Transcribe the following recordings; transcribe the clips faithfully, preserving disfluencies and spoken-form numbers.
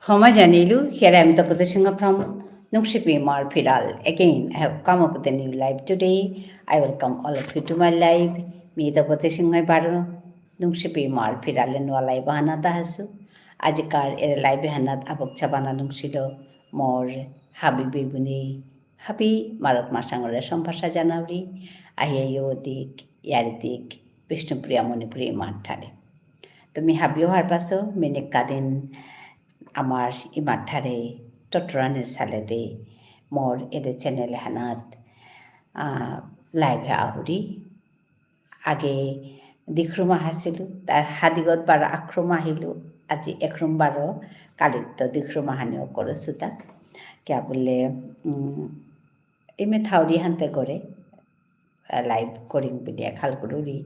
হমা জানিলু, here I am Tapati Singha from Nungshipi Imar Phiral. Again, I have come up with a new live today. I welcome all of you to my live. মি তপতি সিংহ বারো, নুংশিপি ইমার ফিরালে নুয়া live আহানাত আহাসু। আজিকার এরে live হানাত আবক চাবানা নুংশিল মোর হাবি বেবুনি, হাবি মারক মাসাঙরে সম্ভাষা জানাউরি, আহিয়া ইয়ো দিক, ইয়ারি দিক, বিষ্ণুপ্রিয়া মণিপুরী ইমার ঠারে। তুমি হাবিও হারপাসো, মিনিক কাদিন আমার ইমার ঠারে টটরানির সালেদে মোর এদে channel হানাত, আহ, live এ আহুরি। আগে দিখরুমা হাসিলু, তার হাদিগত বারো আখরুমা আহিলু, আজি একরুম বারো কালিত দিখরুমা হানিও করসুতা। কিয়া বুললে, উম, ইমে থাউরি হানতে করে, আহ, live করিং বুলিয়া খাল করুরি।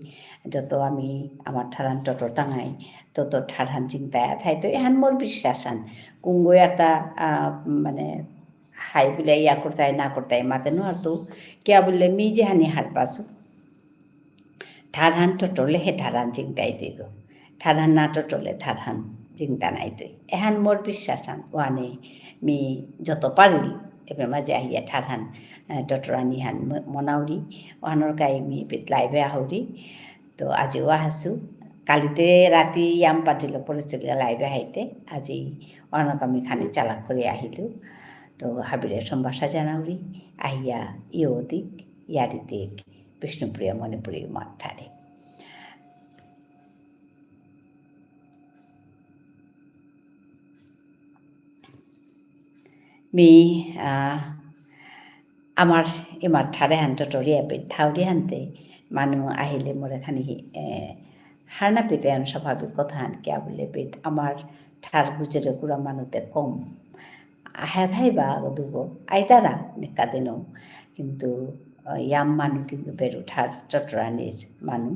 যত আমি আমার ঠারহান টটর তাঙাই, তত ঠারহান চিন্তায় থাই। তো এহান মোর বিশ্বাস হান। কুঙ্গই আতা, আহ, মানে, হাই বুলে ইয়া করতাই না করতাই মাতে নুয়ারতু। কিয়া বুললে মি যেহানি হারপাসু। ঠারহান টটরলে হে ঠারহান জিংতা ইতইগো। ঠারহান না টটরলে ঠারহান জিংতা না ইতই। এহান মোর বিশ্বাস হান। ওহানে মি যত পারিল, এবে মাঝে আহিয়া ঠারহান, আহ, টটরানিহান ম-, মনাউরি। ওহানর কাই মি এপেইত live এ আহুরি। তো আজিও আহাসু। কালিতে রাতি ইয়াম পাতিল পড়েছিল live এ আহাইতে। আজি ওহানর কা মি খানি চালাক করে আহিলু। তো হাবিরে সম্ভাষা জানাউরি। আহিয়া ইয়ো দিক, ইয়ারি দিক। বিষ্ণুপ্রিয়া মণিপুরী ইমার ঠারে। মি, আহ, আমার ইমার ঠারে হান টটরিয়া পে থাউরি হানতে মানু আহিলে মোরে খানি, এ, হারনা পিতে আন স্বাভাবিক কথা হান কিয়া বুললে পেইত আমার ঠার গুজরে কুরা মানুতে কম। আহে থাইবা দুগো, আইতারা নিকা দিনও। কিন্তু, আহ, ইয়াম মানু কিন্তু বেরু ঠার টটরানির মানু।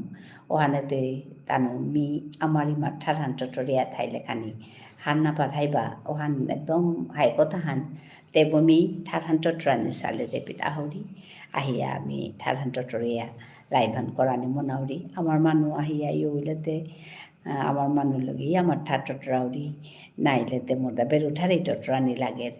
ওহানেতে তানু মি আমার ইমার ঠারহান টটরিয়া থাইলে খানি। হার না পাথাইবা, ওহান একদম হাই কথা হান। তেবো মি ঠারহান টটরানি সালে দেপিত আহুরি। আহিয়া মি ঠারহান টটরিয়া live হান করানি মনাউরি। আমার মানু আহিয়া ইয়ো ইলেতে আহ, আমার মানু লগে আমার ঠার টটরাউরি, নাইলে তে মোরদা বেরু ঠারে টটরানি লাগের।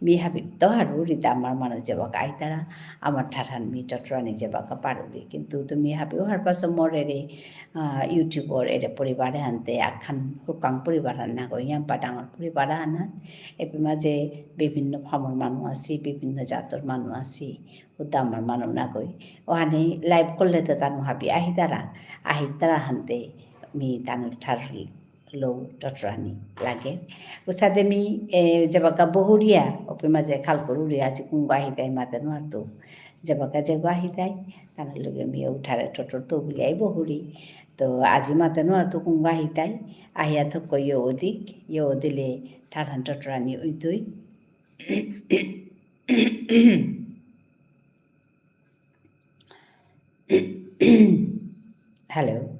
মি হাবিত হারুরি তা আমার মানু যেবাকা আইতারা, আমার ঠারহান মি টটরানি যেবাকা পারুরি। কিন্তু তুমি হাবিও হারপাসো মোর এরে, আহ, YouTubeর এরে পরিবারে হানতে আখান হুকাং পরিবার হান না গইয়াম পা ডাঙর পরিবার হানাত। এপে মাঝে বিভিন্ন ফামর মানু আসি, বিভিন্ন জাতর মানু আসি। উদ্দা আমার মানু নাগই। ওহানে live করলে তো তানু হাবি আহিতারা, আহিতারা হানতে মি তানুর ঠার লৌ টটরানি লাগে। উসাদে মি, এ, যেবাকা বহুরিয়া, ওপে মাঝে খাল করুরিয়া, আজি কুঙ্গ আহিতাই মাতে নুয়ারতু। যেবাকা যেগো আহিতাই, তানুর লগে মি উঠারে টটর তো বুলিয়াই বহুরি। তো আজি মাতে নুয়ারতু কুঙ্গ আহিতাই, আহিয়া থক ইয়ো দিক, ইয়ো দিলে ঠারহান টটরানি উইতই। Hello.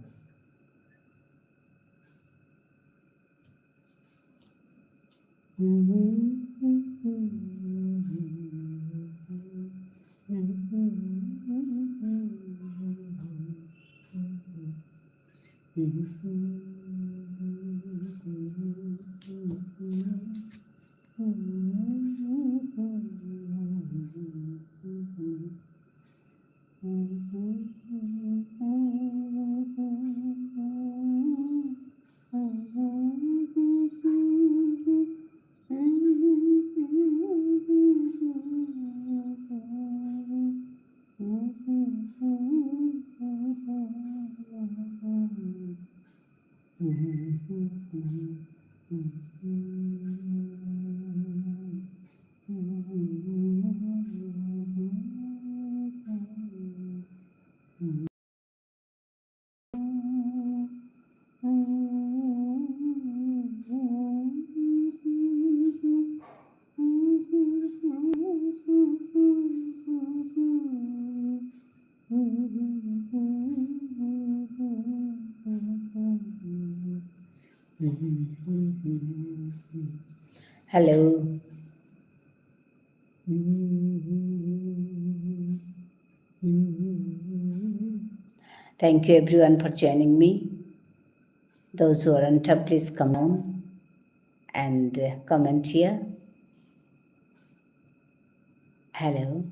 Hello. Thank you everyone for joining me. Those who are on top, please come on and, uh, comment here. Hello.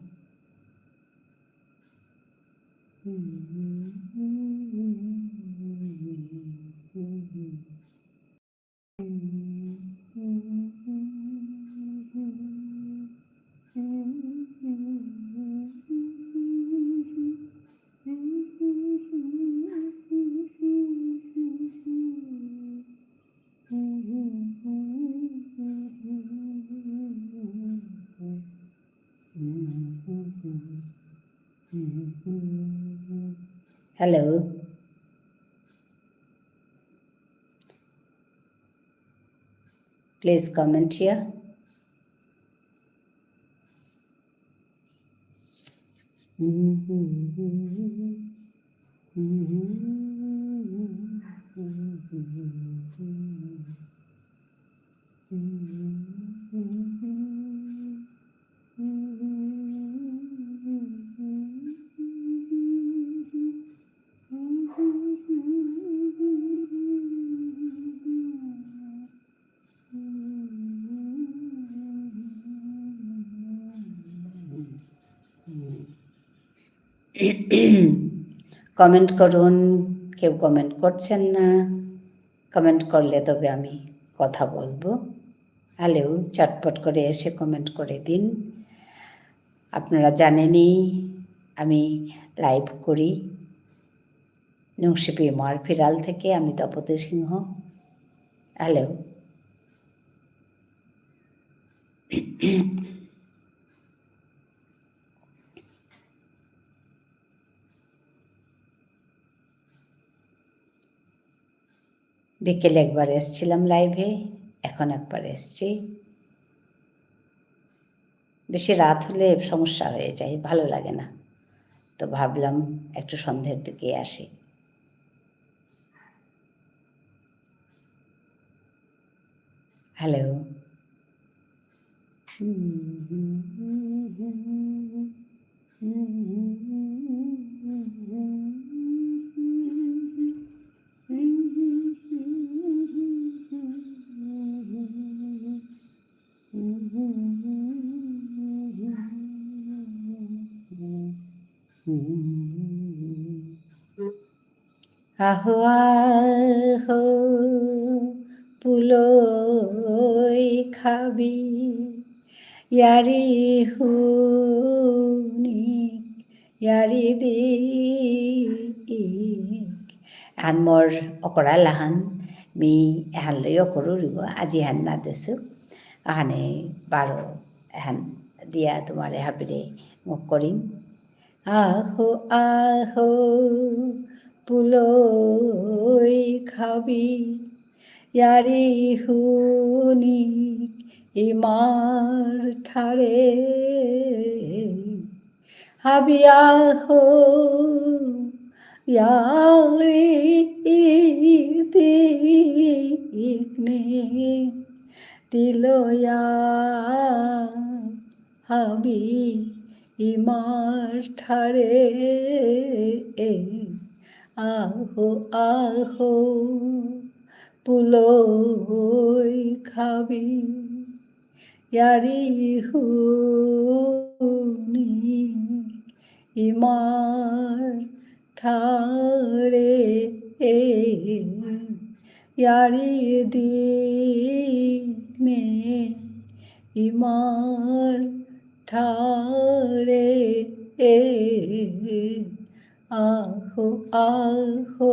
Hello. Please comment here. Comment করুন, কেউ comment করছেন না। Comment করলে তবে আমি কথা বলবো। হ্যালো, চটপট করে এসে comment করে দিন। আপনারা জানেনই আমি live করি নুংশিপি ইমার ফিরাল থেকে। আমি তপতি সিংহ। হ্যালো। বিকেলে একবার এসছিলাম live-এ, এখন একবার এসছি। বেশি রাত হলে সমস্যা হয়ে যায়, ভালো লাগে না। তো ভাবলাম একটু সন্ধ্যের দিকে আসি। হ্যালো। আহো আহো পুলই খাবি, য়ারি হুনিক, য়ারি দিক। এহান মোর অকরা লাহান, মি এহান লই অকরুরিব, আজি এহান না দেসু। আহানে বারো এহান দিয়া তোমারে হাবিরে মুখ করিম। আহো আহো পুলই খাবি, য়ারি হুনিক ইমার ঠারে। হাবি আহো য়ারি দিকনে, তিলয়া হাবি ইমার ঠারে। আহো আহো পুলই খাবি, য়ারি হুনি ইমার ঠারে। য়ারি দিনে ইমার ঠারে। আহো আহো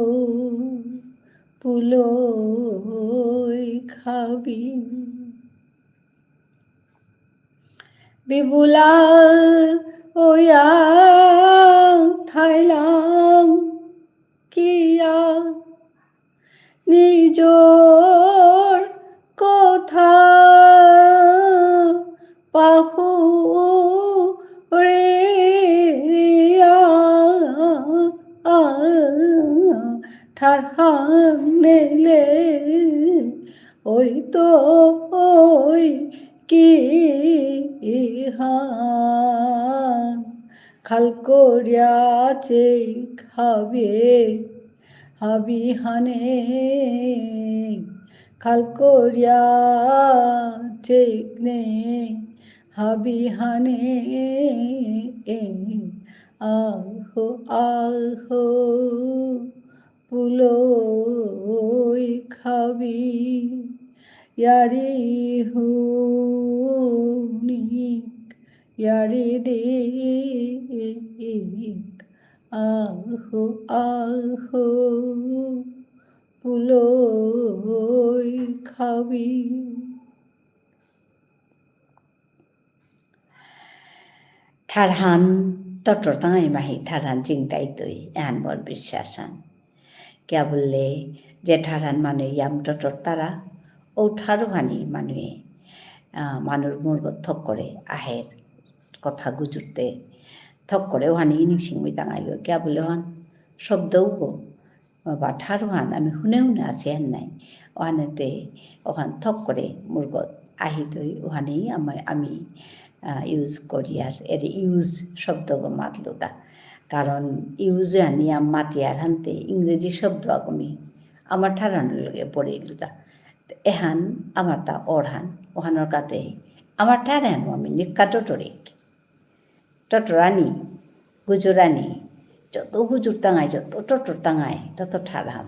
পুলই খাবি। বিবুলা ওয়া থাইলাম কিয়া নিজর কথা পাহুরিয়া। ঠারহান নেলে ওই তো ওই হান খাল করিয়া চেক হাবি, হাবি হানে খাল করিয়া চেক নে হাবি হানে। আহো, আহো, পুলই খাবি, ইয়ারি হুনিক, ইয়ারি দিক। আহো, আহো, পুলই খাবি। ঠারহান টটর তাঙাই মাহি ঠারহান জিংতাইতই, এহান মোর বিশ্বাসহান। কিয়া বুললে, যে ঠারহান মানুয়ে ইয়াম টটর তারা, ও ঠারহানি মানুয়ে, আহ, মানুর মুরগত থক করে আহের কথা গুজুরতে, থক করে ওহানি ইনিংসিং মুই তাঙাইগো। কিয়া বুললে ওহান শব্দ উগো, বা ঠারহান আমি হুনে হুনে আসি হান নাই। ওহানেতে ওহান থক করে মুরগত আহিতই ওহানি আমি, আমি, আহ, use করি আর এরে use শব্দগো মাতলুতা। কারণ use আনি আম মাতিয়ার হানতে ইংরেজি শব্দ আগমি আমার ঠারহানর লগে পড়িলুতা। এহান আমার তা অরহান, ওহানর কাতে আমার ঠারহান আমি নিকা টটরিক। টটরানি, গুজরানি, যত গুজর তাঙাই, যত টটর তাঙাই, তত ঠারহান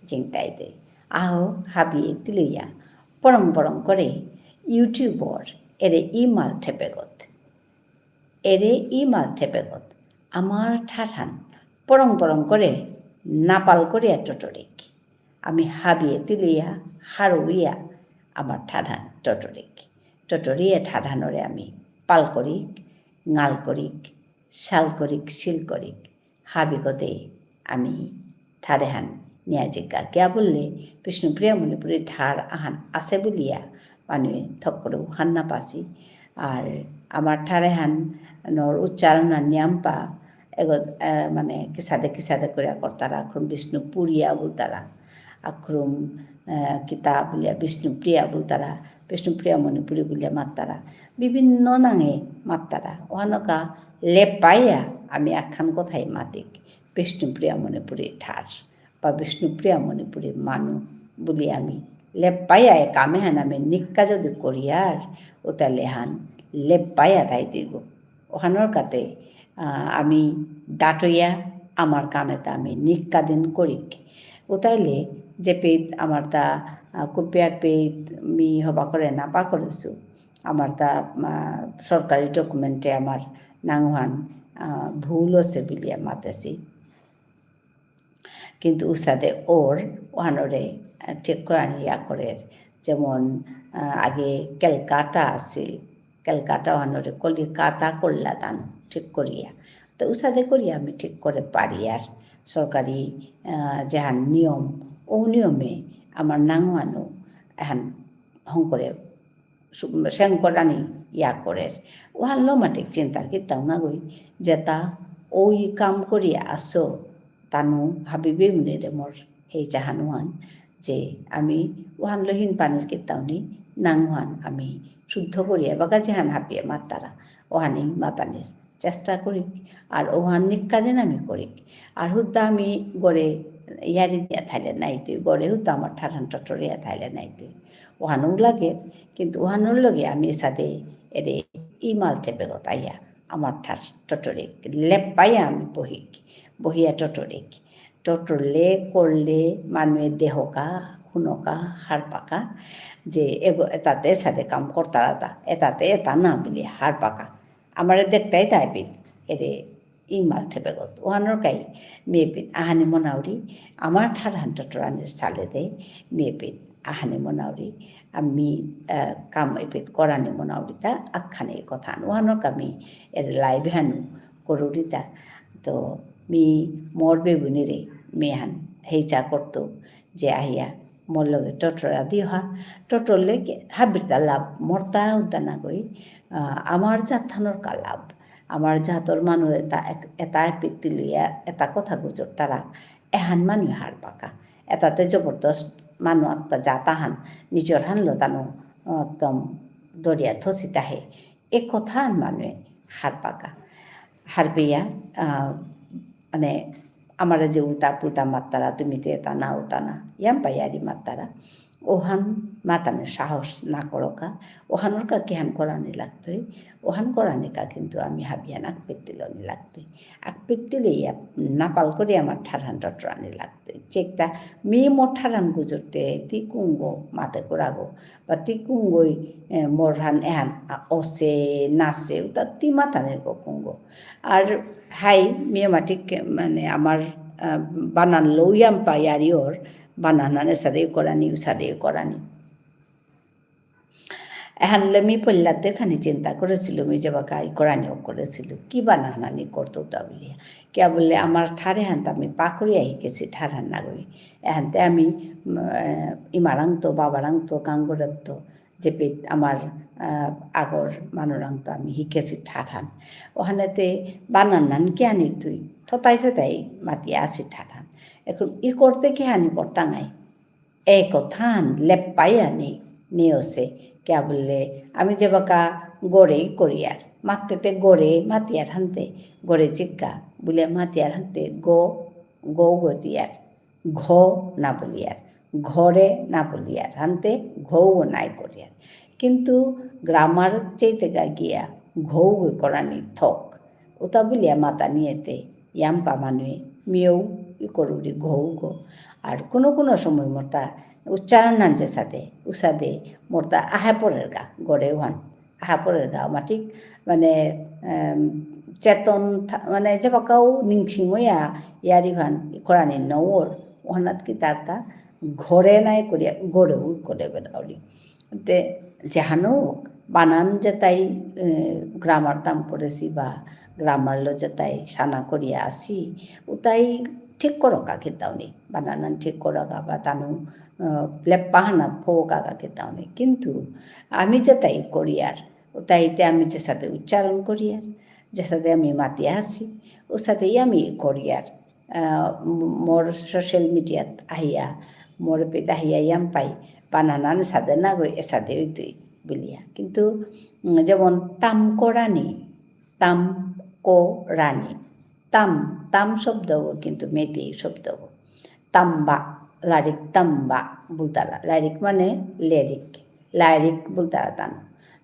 জিংতাইতে। আহো, হাবিয়ে তিলইয়া, পরং পরং করে YouTubeর এরে ইমাল ঠেপেগত। এরে ইমাল ঠেপেগত। আমার ঠারহান পরং পরং করে নাপাল করিয়া টটরিক। আমি হাবিয়ে তিলইয়া, হারুইয়া, আমার ঠারহান টটরিক। টটরিয়া ঠারহানরে আমি পাল করিক, ঙাল করিক, শাল করিক, শিল করিক, হাবিগতে আমি ঠারেহান নিয়া জিকা। কিয়া বুললে, বিষ্ণুপ্রিয়া মণিপুরী ঠার আহান আসে বুলিয়া মানুয়ে থক করে উহান না পাসি। আর আমার ঠারেহান নর উচ্চারণ আর নিয়াম পা এগো, আহ, মানে, কিসাদে কিসাদে করিয়া করতারা, আখরুম বিষ্ণুপুরিয়া বুলতারা, আখরুম, আহ, কিতা বুলিয়া বিষ্ণুপ্রিয়া বুলতারা, বিষ্ণুপ্রিয়া মণিপুরী বুলিয়া মাততারা। বিভিন্ন নাঙে মাততারা। ওহানকা লেপাইয়া আমি আখান কথাই মাতিক, বিষ্ণুপ্রিয়া মণিপুরী ঠার বা বিষ্ণুপ্রিয়া মণিপুরী মানু বুলি আমি লেপাইয়া এ কামেহান আমি নিক্কা যদি করিয়ার, উতালেহান লেপাইয়া তাই দিগো। ওহানর কাতে, আহ, আমি দাটইয়া আমার কামেতা আমি নিক্কা দিন করিক। উতাইলে যেপেইত আমার তা, আহ, কুপিয়াক পেইত মি হবা করে না পা করেসু। আমার তা, আহ, সরকারি document এ আমার নাঙহান, আহ, ভুল আসে বুলিয়া মাতেসি। কিন্তু উসাদে অর, ওহানরে, আহ, ঠিক করানি ইয়া করের। যেমন, আহ, আগে ক্যালকাটা আসিল, ক্যালকাটা ওহানরে কলিকাতা করলা তানু, ঠিক করিয়া। তো উসাদে করিয়া আমি ঠিক করে পারিয়ার সরকারি, আহ, যেহান নিয়ম, ও নিয়মে আমার নাঙহানউ এহান হঙকরে সু-, সেঙকরানি ইয়া করের। ওহানলো মাটিক চিন্তা কিতাও নাগই, যেতা ওই কাম করি আসো, তানু হাবিবে মুনিরে মোর হেইচাহান ওহান, যে আমি ওহানলো হিন পানির কিতাও নেই, নাঙহান আমি শুদ্ধ করিয়া, বাকা যেহান হাবিয়ে মাতারা, ওহানি মাতানির চেষ্টা করিক, আর ওহান নিক্কা দিন আমি করিক। আর হুদ্দা আমি গড়ে ইয়ারি দিয়া থাইলে নাইতই, গড়ে হুদ্দা আমার ঠারহান টটরিয়া থাইলে নাইতই। ওহানও লাগে, কিন্তু ওহানর লগে আমি এসাদে এরে ইমাল ঠেপে গতাইয়া আমার ঠার টটরিক, লেপাইয়া আমি বহিক, বহিয়া টটরিক। টটরলে, করলে, মানুয়ে দেহকা, হুনকা, হারপাকা, যে এগো এতাতে এসাদে কাম করতারাতা, এতাতে এতা না বুলি হারপাকা। আমারে দেখতাই তাইপিত, এরে ইমাল ঠেপেগত। ওহানর কাই মেপিত আহানি মনাউরি, আমার ঠারহান টটরানির সালেদে মেপিত আহানি মনাউরি, আমি, আহ, কাম এপিত করানি মনাউরি তা আখানে কথা। ওহানর কামি এর live হানু করুরি তা। তো মি মোর বেবুনিরে মেহান হেইচা করতো যে আহিয়া মোর লগে টটরা দিও হা, টটরলে কি হাবিরতা লাভ, মোরতা উদ্দা নাগই, আহ, আমার জাতহানর কা লাভ, আমার জাতর মানু এতা এক-, এতা এপিত তিলইয়া, এতা কথা গুজরতারা, এহান মানু হারপাকা। এতাতে জবরদস্ত মানু আত্তা জাতাহান, নিজরহানলো তানু, আহ, একদম দরিয়া থসিতা হে। এ কথাহান মানুয়ে হারপাকা। হারপেয়া, আহ, মানে, আমারে যে উল্টা পুল্টা মাত্তারা, তুমি তে এতা না, ওতা না, ইয়াম্পা ইয়ারি মাত্তারা। ওহান মাতানির সাহস না করকা, ওহানর কা কিহান করানি লাগতই, ওহান করানি কা কিন্তু আমি হাবিহান আকপেত্তিলনি লাগতই। আকপেত্তিলে ইয়া নাপাল করে আমার ঠারহান টটরানি লাগতই। চেকটা মি মোর ঠারহান গুজরতে তি কুঙ্গো মাতে করাগো, বা তি কুঙ্গই, এ, মোরহান এহান, আ, অসে, নাসে, উতা তি মাতানির গো কুঙ্গো। আর হাই, মি মাটিক, মানে, আমার, আ, বানান লো ইয়াম্পা ইয়ারিওর, বানান হান এসাদে করানি, উসাদে করানি। এহানলে মি পল্লাতে খানি চিন্তা করেসিলু, মি যেবাকা ই করানি ও করেসিলু, কি বানান হানি করতো তা বুলিয়া। কিয়া বুললে আমার ঠার এহান তা মি পাকরিয়া হিকেসি ঠারহান নাগই। এহানতে আমি, উম, আহ, ইমারাংতো, বাবারাংতো, কাঙ্গুরাংতো, যেপেই আমার, আহ, আগর মানুরাংতো আমি হিকেসি ঠারহান। ওহানেতে বানান হান কিহানি তুই, থতাই থতাই মাতিয়া আসি ঠারহান। এখন ই করতে কিহানি করতাঙাই। এ কথাহান লেপ্পাইয়া নি, নিয়সে, কিয়া বুললে, আমি যেবাকা গরে করিয়ার, মাততেতে গরে মাতিয়ার হানতে, গরে চিক্কা, বুলে মাতিয়ার হানতে, গ, গ গতিয়ার, ঘ না বুলিয়ার, ঘরে না বুলিয়ার, হানতে ঘ ও নাই করিয়ার। কিন্তু grammar চেইতেগা গিয়া ঘ ও করানি থক। উতা বুলিয়া মাতানিয়েতে ইয়াম্পা মানুয়ে মিয়ৌ ই করুরি ঘ ও গ। আর কোনো কোনো সময় মোরতা উচ্চারণ হান যেসাদে, উসাদে মোরতা আহে পরেরগা, গরে ওহান। আহা পরেরগা, মাটিক, মানে, এম, চেতন থা-, মানে, যেবাকাউ নিংসিং অয়া, ইয়ারিহান, ই করানি নওর, ওহানাত কি তারতা, ঘরে নাই করিয়া, গরেউ করে বেড়াউলি। তে, যেহানো, বানান যেতাই, এ, grammar তাম পড়েসি বা, grammar লো যেতাই সানা করিয়া আসি, উতাই ঠিক করকা কিতাউনি, বানান ঠিক করকা বা তানু, আহ, লেপ্পাহানা ফোকাকা কিতাউনি। কিন্তু আমি যেতাই করিয়ার, উতাইতে আমি যেসাদে উচ্চারণ করিয়ার, যেসাদে আমি মাতিয়া আসি, উসাদেই আমি করিয়ার। আহ, ম-, মোর social mediaত আহিয়া, মোর পিতা আহিয়া ইয়াম্পাই, বানান হান সাদে নাগই, এসাদে অইতই বুলিয়া। কিন্তু, উম, যেমন তাম করানি, তাম করানি। তাম, তাম শব্দগ কিন্তু মেইতেই শব্দগ। তাম্বা, লারিক তাম্বা বুলতারা। লারিক মানে লেরিক। লারিক বুলতারা তানু।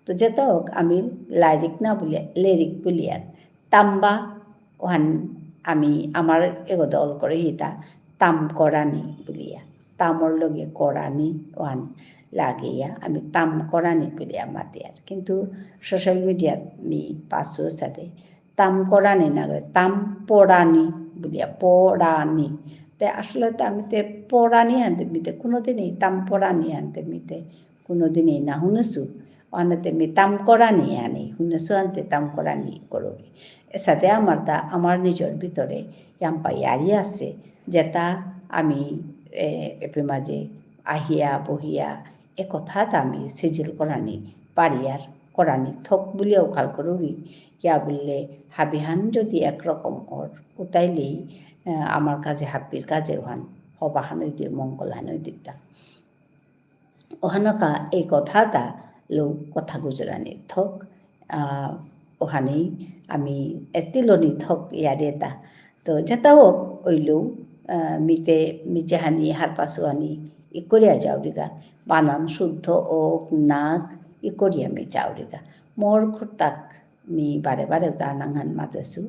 তো যেতা হোক, আমি লারিক না বুলিয়া, লেরিক বুলিয়ার। তাম্বা, ওহান আমি, আমার এগো দল করে হিতা, তাম করানি বুলিয়া। তামর লগে করানি, ওহান লাগিয়া, আমি তাম করানি বুলিয়া মাতিয়ার। কিন্তু social mediaত মি পাসু সাদে, তাম করানি না করে, তাম পড়ানি বুলিয়া, পড়ানি। তে আসলে তো আমি তে পড়ানি হানতে মিতে কোনোদিনই, তাম পড়ানি হানতে মিতে কোনোদিনই না হুনেসু। ওহানেতে মি তাম করানি আনি, হুনেসু হানতে তাম করানি করুরি। এসাদে আমার তা, আমার নিজর ভিতরে ইয়াম্পা ইয়ারি আসে, যেতা আমি, এ, এপে মাঝে আহিয়া বহিয়া এ কথাতা আমি সিজিল করানি পারিয়ার, করানি থক বুলিয়াউ খাল করুরি, কিয়া বুললে হাবিহান যদি একরকম অর, উতাইলেই, আহ, আমার কাজে হাবির কাজে ওহান হবাহান অইতই, মঙ্গলহান অইতই তা। ওহানকা এই কথাতা লো কথা গুজরানি থক, আহ, ওহানি আমি এতিলনি থক ইয়ারিতা। তো যেতা হোক অইলেউ, আহ, মিতে, মি যেহানি হারপাসু হানি ইকরিয়া যাউরিগা, বানান শুদ্ধ ওক নাক ইকরিয়া মি যাউরিগা। মোর খুরতাক মি বারে বারে উতার নাঙহান মাতেসু,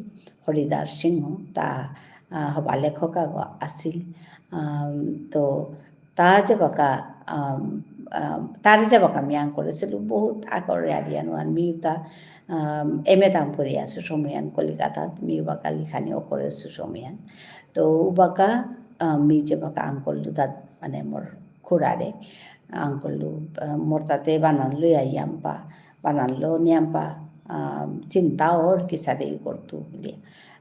হরিদাস সিংহ, তা, আহ, হবা লেখক আগ আসিল। আম, তো তা যেবাকা, আম, আম, তারে যেবাকা মি আঙকরেসিলু, বহুত আগর ইয়ারিহান ওহান মি উতা, আম, এম এ তাম করিয়া আসু সময়হান কলিকাতাত, মি উবাকা লিখানি অকরেসু সময়হান। তো উবাকা, আহ, মি যেবাকা আঙকরলু তাত, মানে মোর খুড়ারে, আঙকরলু, আহ, মোর তাতে বানান লইয়া ইয়াম্পা, বানান লো নিয়াম্পা, আহ, চিন্তা অর কিসাদে ই করতু বুলিয়া।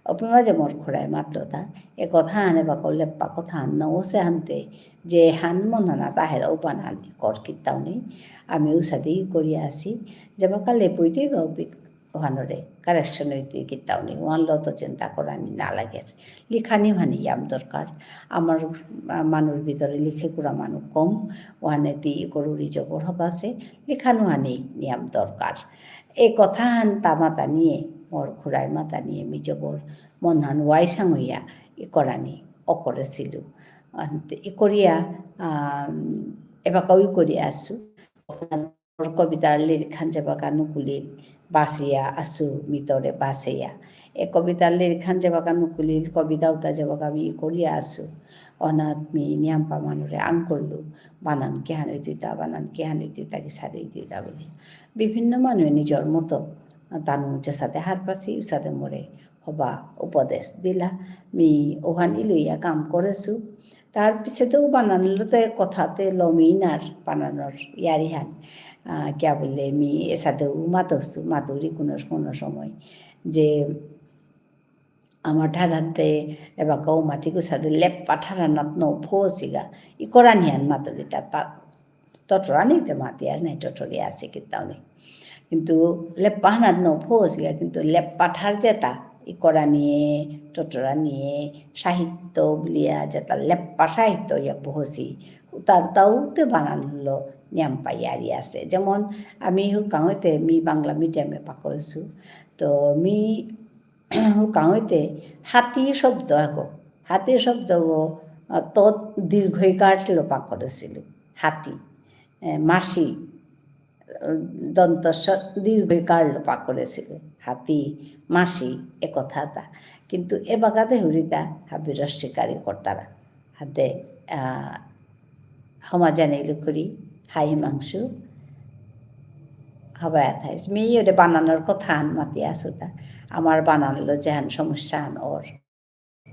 অপেই মাঝে মোর খুড়ায় মাতলো তা, এ কথাহান এবাকাউ লেপ্পা কথাহান না অসে হানতে, যেহান মনহানাত আহের ঔ বানান কর কিত্তাউ নেই। আমি উসাদে ই করিয়া আসি, যেবাকা লেপুইতে গাউপিত ওহানরে correction অইতই কিত্তাউ নেই, ওহানলো তো চিন্তা করানি না লাগের। লিখানি হানি ইয়াম দরকার। আমার, আহ, মানুর ভিতরে লিখে কুরা মানু কম, ওহানে তি ই করুরি জবর হবাসে, লিখানি হানি নিয়াম দরকার। এ কথাহান তা মাতানিয়ে, মোর খুড়াই মাতানিয়ে, মি জবর মনহান ওয়াই সাঙইয়া ইকরানি অকরেসিলু। আনতে ইকরিয়া, আম, এবাকাউ ইকরিয়া আসু। মোর কবিতার লেরিকহান যেবাকা নুকুলিল, বাসিয়া আসু, মিতরে বাসেয়া। এ কবিতার লেরিকহান যেবাকা নুকুলিল, কবিতা উতা যেবাকা মি ইকরিয়া আসু। অনাত মি নিয়াম্পা মানুরে আঙকরলু, বানান কিহান ইতইতা, বানান কিহান ইতইতা, কিসাদে ইতইতা বুলি। বিভিন্ন মানুয়ে নিজর মতো তানু যেসাদে হারপাসি, উসাদে মোরে হবা উপদেশ দিলা। মি ওহান ইলইয়া কাম করেসু। তার পিছেতেও বানানলো তে কথাতে লমিনার বানানর ইয়ারিহান। আহ, কিয়া বুললে মি এসাদেও মাতসু, মাতুরি কোনো, কোনো সময়। যে আমার ঠারাতে এবাকাউ মাতিকু সাদে লেপ্পা ঠারানাত ন ফোসিগা। ইকরানিহান মাতুরিতা পা-, টটরানিতে মাতিয়ার নাই, টটরি আসে কিতাউ নেই। কিন্তু লেপ্পাহানাত ন ফোসিগা, কিন্তু লেপ্পা ঠার যেতা, ইকরানিয়ে, টটরানিয়ে, সাহিত্য বুলিয়া যেতা লেপ্পা সাহিত্য ইয়া বহসি, উতারতাউতে বানানলো নিয়াম্পা ইয়ারি আসে। যেমন আমি হুরকাঙইতে মি বাংলা মিডিয়ামে পাকরেসু, তো মি হুরকাঙইতে হাতি শব্দ আগো, হাতি শব্দ আগো, আহ, তৎ দীর্ঘ ইকারলো পাকরেসিলু। হাতি, এ, মাসি, আহ, দন্ত স দীর্ঘ ইকারলো পাকরেসিলু। হাতি, মাসি, এ কথাতা। কিন্তু এবাকাতে হুরিতা হাবি হ্রস্ব ইকার ইকরতারা। হাতে, আহ, হমা জানাইলু খুরি, হাই হিমাংশু, হবায়া থাইস। মি ইয়োরে বানানর কথাহান মাতি আসুতা। আমার বানানলো যেহান সমস্যাহান অর,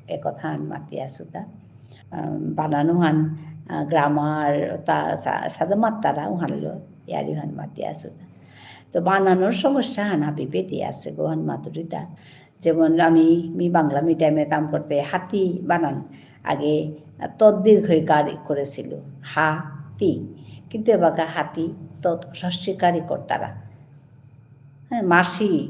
এ কথাহান মাতি আসুতা। আম, বানান উহান, আহ, grammar, তা সা-, সাদে মাত্তারা উহানলো, ইয়ারি উহান মাতি আসুতা। তো বানানর সমস্যাহান হাবি বেদি আসে, গো হান মাতুরিতা। যেমন আমি, মি বাংলা মিডিয়ামে কাম করতে হাতি বানান আগে তৎ দীর্ঘ ইকার করেসিলু, হা, তি। কিন্তু এবাকা হাতি তৎ হ্রস্ব ইকার ইকরতারা। হ্যাঁ, মাসি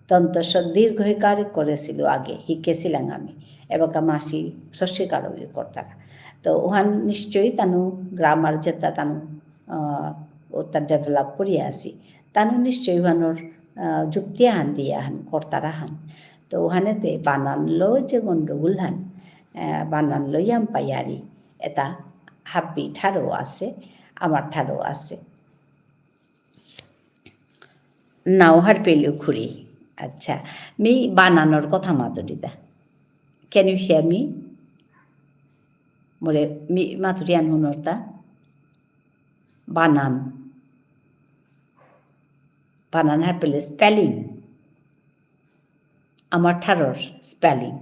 দন্ত স দীর্ঘ ইকার করেসিলু আগে, হিকেসিলাং আমি। এবাকা মাসি হ্রস্ব ইকার ইকরতারা। তো ওহান নিশ্চয়ই তানু grammar যেতা তানু, আহ, ওতা develop করিয়া আসি। তানু নিশ্চয়ই ওহানর, আহ, যুক্তি আহান দিয়া আহান করতারা হান। তো ওহানেতে বানানলো যে গণ্ডগোল হান, আহ, বানানলো ইয়াম্পা ইয়ারি, এতা হাব্বি ঠারও আসে, আমার ঠারও আসে। নাও হারপেলু খুরি। আচ্ছা, মি বানানর কথা মাতুরিতা। Can you hear me? মোরে মি মাতুরিহান হুনরতা? বানান। বানান হারপেলে spelling। আমার ঠারর spelling।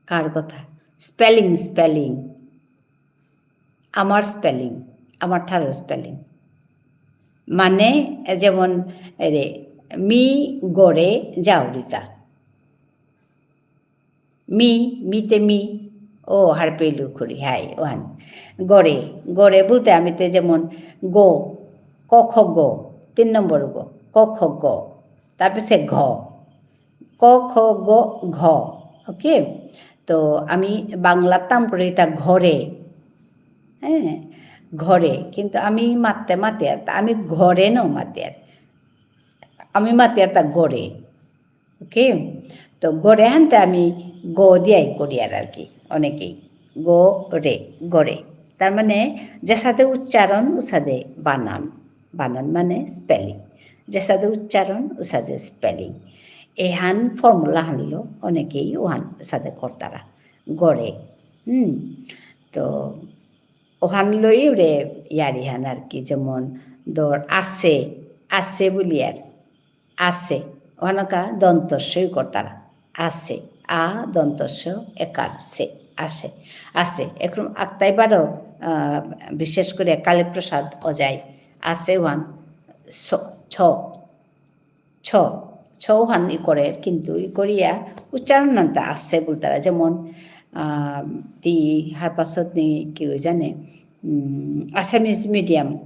কার কথা? Spelling, spelling। আমার spelling, আমার ঠারর spelling। মানে, এ যেমন, এরে, মি গরে যাওরিকা। মি, মিতে মি, ও হারপেলু খুরি, হাই, ওহান। গরে, গরে বলতে আমি তে যেমন গ, ক খ গ, তিন নম্বর গ, ক খ গ, তারপরে সে ঘ, ক খ গ ঘ, okay? তো আমি বাংলাত তাম করে এটা ঘরে, হ্যাঁ, ঘরে, কিন্তু আমি মাততে মাতিয়ার, তা আমি ঘরে ন মাতিয়ার, আমি মাতিয়ার তা গরে। Okay? তো গরে হানতে আমি গ দিয়াই করিয়ার আর কি, অনেকেই। গ রে, গরে। তার মানে, যেসাদে উচ্চারণ, উসাদে বানান। বানান মানে spelling। যেসাদে উচ্চারণ, উসাদে spelling। এহান formula হানলো, অনেকেই ওহান সাদে করতারা। গরে। হুম। তো ওহান লই উরে ইয়ারি হান আর কি, যেমন ধর আসে, আসে বুলিয়ার, আসে, ওহানকা দন্ত স ই করতারা, আসে, আ দন্ত স একার সে, আসে, আসে। এখন আক্তাই বারো, আহ, বিশেষ করে কালীপ্রসাদ অজায়, আসে ওহান স, ছ, ছ, ছ ওহান ই করে, কিন্তু ই করিয়া উচ্চারণ নানতা আসে বুলতারা। যেমন, আহ, তি হারপাসত নি কেউ জানে, উম, Assamese medium,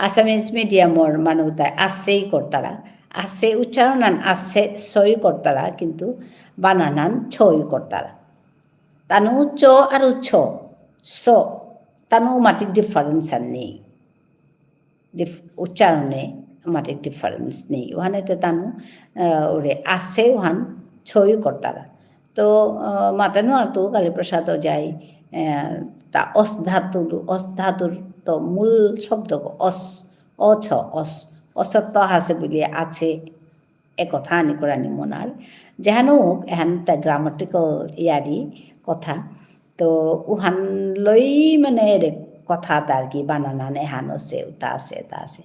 Assamese mediumর মানু তাই আসেই করতারা। আসে উচ্চারণ আন আসে সই করতারা, কিন্তু বানান আন ছই করতারা। তানু চ আর ছ, স, তানু মাতিক difference আর নেই। ডিফ-, উচ্চারণে মাতিক difference নেই। ওহানেতে তানু, আহ, ওরে আসে ওহান ছয়ু করতারা। তো, আহ, মাতে নুয়ারতু কালীপ্রসাদ ওঝাই, আহ, তা অস ধাতু, অস ধাতুর তো মূল শব্দ অস, অছ, অস, অসত্ত আছে বুলিয়া আছে, এ কথা আনি করানি মনার। যেহানো হোক, এহান তা grammatical ইয়ারি কথা। তো উহান লই মানে এরে কথা তার কি বানান আন এহান আছে, উতা আছে, এতা আছে।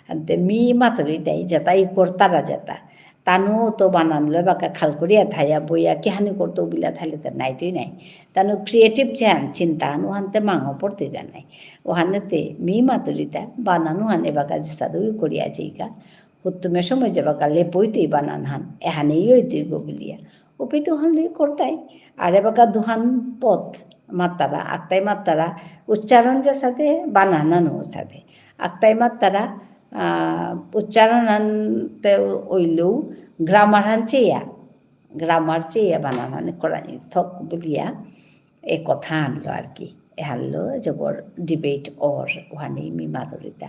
আনতে মি মাতুরি তাই যেতা ই করতারা যেতা। তানু তো বানান লই বাকা খাল করিয়া থাইয়া বইয়া কিহানি করতো বিলা থাইলে তো নাইতই নাই। তানু creative যেহান চিন্তা আন উহানতে মাঙ পড়তে গা নাই। উহানেতে মি মাতুরিতা বানান উহান এবাকা যেসাদে করিয়া যেইগা। হুত্তুমে সময় যেবাকা লেপইতই বানান হান, এহানেই হইতই গো বুলিয়া। ওপেইতে ওহান লই করতাই। আর এবাকা দুহান পথ মাত্তারা, আকতাই মাত্তারা, উচ্চারণ যেসাদে, বানান আনও সাদে। আকতাই মাত্তারা, আহ, উচ্চারণ আনতে ওইলেও grammar হান চেয়া, grammar চেয়া বানান হান করানি থক বুলিয়া, এ কথা আনলো আর কি। এহানলো জবর debate অর, ওহানেই মি মাতুরিতা।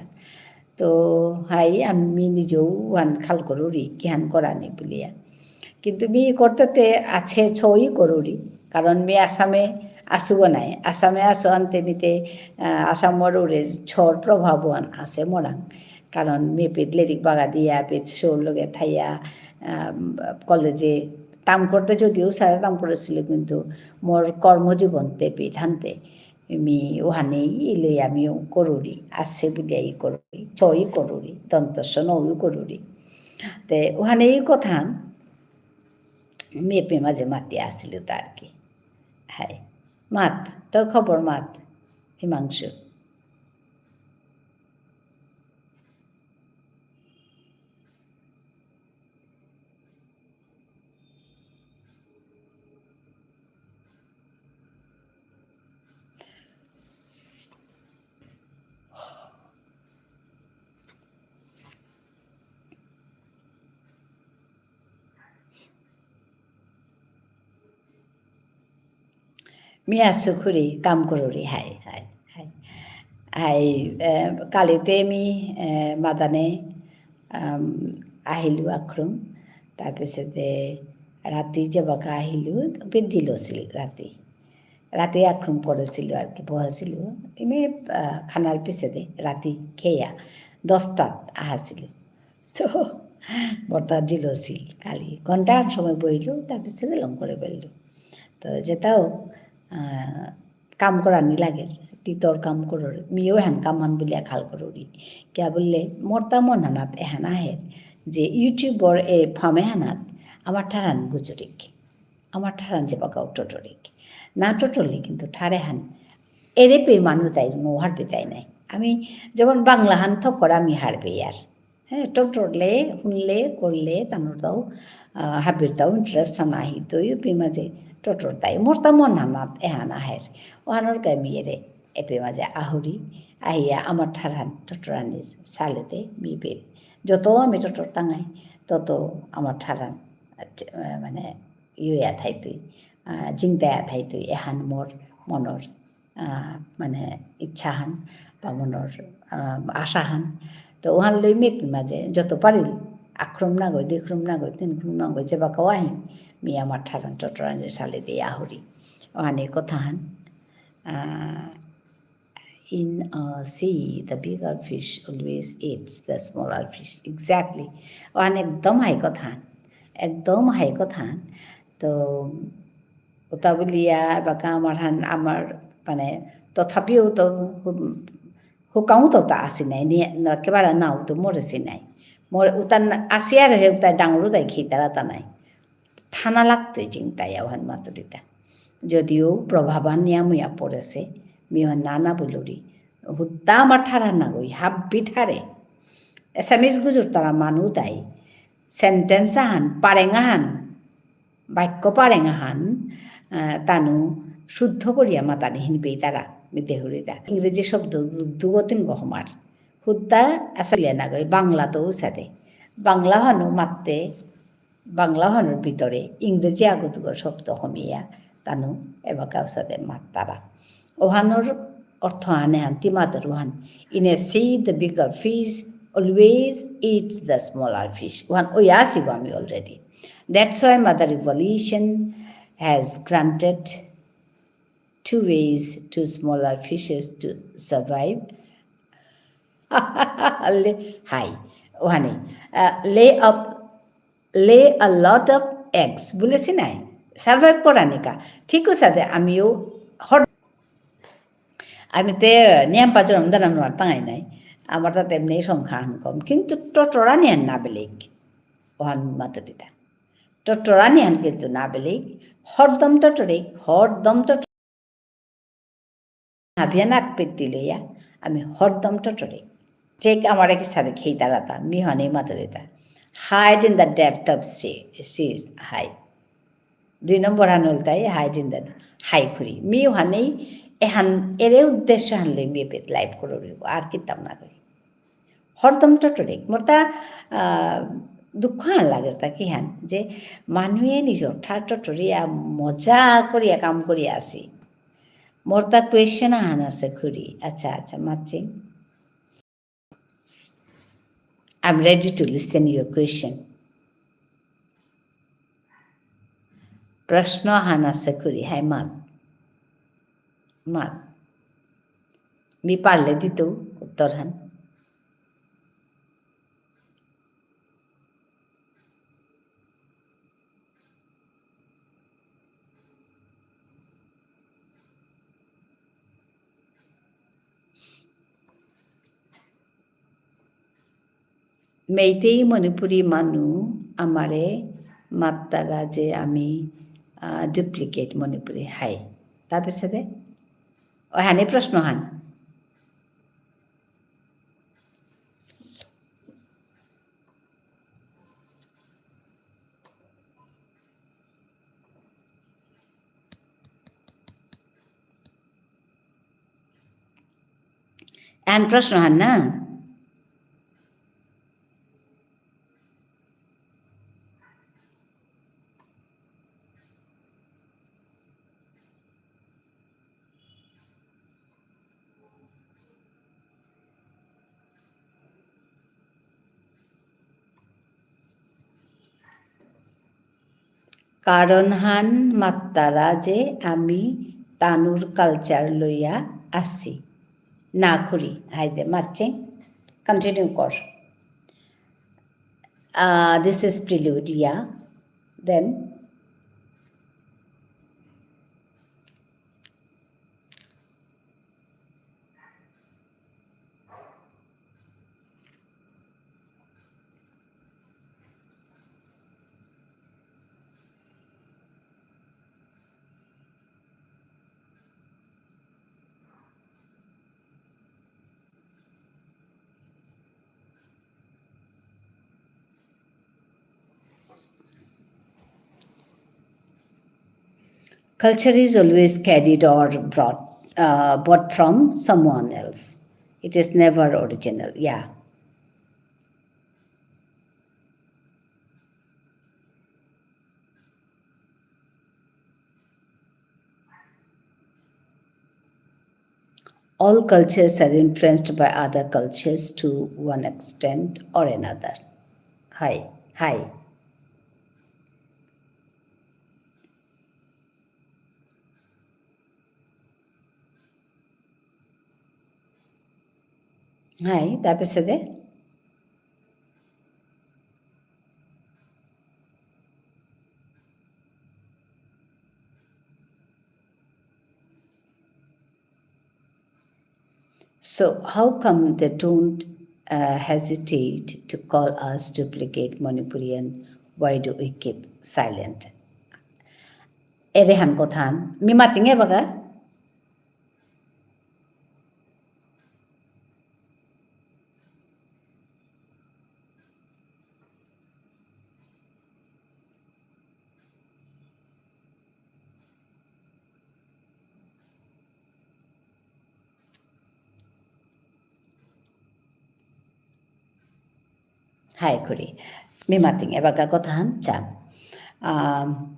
তো, হাই, আমি নিজেও ওহান খাল করুরি, কিহান করানি বুলিয়া। কিন্তু মি করতেতে আছে ছয়ই করুরি, কারণ মি আসামে আসুগ নাই। আসামে আসু আনতে মিতে, আহ, আসামর উরে ছর প্রভাব ওহান আছে মোরাং। কারণ মি পিত লেরিক বাগা দিয়া, পিত সৌর লগে থাইয়া, আহ, কলেজে তাম করতে যদিও সারা তাম করেছিল, কিন্তু মোর কর্মজীবনতে পিত হানতে মি ওহানেই ইলে আমিও করুরি, আছে বুলিয়াই করুরি, ছয়ই করুরি, দন্ত্য স নয়ও করুরি। তে ওহানেই কথা মি এপে মাঝে মাতি আসিল তার কি। হাই। মাত, তোর খবর মাত, হিমাংশু। মি আসু খুরি, কাম করুরি, হাই, হাই, হাই। হাই, এ, কালিতে মি, এ, মাদানে, আম, আহিলু আক্রম, তারপিছতে রাতি যেবাকা আহিলু, পিন্ধিলছিল রাতি। রাতি আক্রম করেছিল আর কি, বহেছিল। এমনি, আহ, খানার পিছেদে রাতি খেয়া দশটাত আহাছিল। তো বর্তা দিলছিল কালি। ঘন্টা আট সময় বইল, তার পিছেদে লং করে বেলল। তো যেটাও, আহ, কাম করানি লাগে, তিতর কাম করর, মিও এহান কামান বুলিয়া খাল করুরি। কিয়া বুললে, মোরতা মন হানাত এহান আহের, যে YouTubeর এ ফামে হানাত আমার ঠারান গুজুরিক। আমার ঠারান যেবাকাও টটরিক। না টটরলে কিন্তু ঠারে হান। এরে পে মানু তাই নো হারপে তাই নাই। আমি যেমন বাংলা হান থক করে আমি হারপে আর। হ্যাঁ, টটরলে, হুনলে, করলে, তানুর তাও, আহ, হাবির তাও interest হান আহি তো ইউ পে মাঝে টটর তাই। মোরতা মন হানাত এহান আহের। ওহানর কাই মি এরে এপে মাঝে আহুরি, আহিয়া আমার ঠারহান টটরানির সালেতে মি পে। যত আমি টটর তাঙাই, তত আমার ঠারহান, আহ, মানে, ইয়া থাইতই, আহ, জিংতা থাইতই, এহান মোর মনর, আহ, মানে, ইচ্ছাহান, বা মনর, আহ, আশাহান। তো ওহান লই মি এপে মাঝে যত পারি, আক্রম না গই, দুই ক্রম না গই, তিন ক্রম না গই, যেবাকাও আহি, মি আমার ঠারহান টটরানির সালেতে আহুরি। ওহানে কথাহান, আহ, In a sea, the bigger fish always eats the smaller fish. Exactly. ওহান একদম হাই কথা। একদম হাই কথা। তো, ওটা বুলিয়া, বাকা আমার হান, আমার, মানে, তথাপিও তো, হুম, হুকাও তো তা আসি নাই, নি-, না, একেবারে নাও তো মরেসি নাই। মরে, ওটা না-, আসি আর হে, ওটা ডাঙর ওটাই খেতারা তা নাই। থানা লাগতই চিন্তায় আহান মাতুরিতা। যদিও প্রভাবান নিয়ামইয়া পড়েছে, মিও না না বুলুরি। হুদ্দা আমার ঠারহান নাগই, হাব্বি ঠারে। Assamese গুজুরতারা মানু তাই। Sentence আহান, পারেং আহান, বাক্য পারেং আহান, আহ, তানু শুদ্ধ করিয়া মাতানি হিনপেই তারা, মি দেহুরিতা। ইংরেজি শব্দ দু-, দুগো তিনগো হমার। হুদ্দা আসলে নাগই, বাংলা তো উসাদে। বাংলা হানু মাততে বাংলা হানর ভিতরে ইংরেজি আগুদুগর শব্দ হমিয়া তানু এবাকা উসাদে মাত্তারা। ওহানর অর্থ আনে হান, তি মাতর ওহান। In a sea, the bigger fish always eats the smaller fish. ওহান ওই আসি গো আমি already. That's why Mother Evolution has granted two ways to smaller fishes to survive. লে-, হাই, ওহানি। আহ, lay up, lay a lot of eggs. বুলেছি নাই? Survive করানিকা। ঠিক আছে, দে, আমিও হর-, আমি তে নিয়াম পাচরম দানা নোয়ার তাঙাই নাই। আমার তাতে এমনি সংখ্যা হান কম। কিন্তু টটরা নিয়ান না বেলেগ। ওহান মাতুরিতা। টটরা নিয়ান কিন্তু না বেলেগ। হরদম টটরে, হরদম টটরে। হাবিয়া নাক পেতি লইয়া, আমি হরদম টটরে। ঠিক আমার এক সাথে খেইতা রাতা, মি হনে মাতুরিতা। Hide in the depth of sea, seas, হাই। দুই নম্বর হান হলতাই, hide in the, হাই খুরি। মি হনে, এহান, এরে উদ্দেশ্য হান লই মি এপেত live করুরি, আর কিতাম না করি। হরদম টটরে। মোর তা, আহ, দুঃখ হান লাগে তা কি হান, যে মানুয়ে নিজর ঠার টটরিয়া মজা করিয়া কাম করিয়া আসি। মোর তা question আহান আছে খুরি। আচ্ছা, আচ্ছা, মাতচিং। I'm ready to listen your question. প্রশ্ন আহান আছে খুরি, হাই মাত। মাত। মি পারলে দিতৌ উত্তর হান। মেইতেই মণিপুরী মানু আমারে মাত্তারা যে আমি, আহ, duplicate মণিপুরী। হাই। তারপিছেদে? ওহানি প্রশ্ন হান। এহান প্রশ্ন হান না? কারণ হান মাত্তারা যে আমি তানুর culture লইয়া আসি। না খুরি, হাইদে মাতচিং, continue কর। Uh, this is prelude, yeah. Then Culture is always carried or brought, uh, bought from someone else. It is never original. Yeah. All cultures are influenced by other cultures to one extent or another. হাই, হাই। হাই, তারপিছেদে? So, how come they don't, uh, hesitate to call us duplicate Manipurian? Why do we keep silent? এরেহান কথান, মি মাতিঙে বাগা। হাই করি। মি মাতিং, এবাকা কথাহান চাম। আম,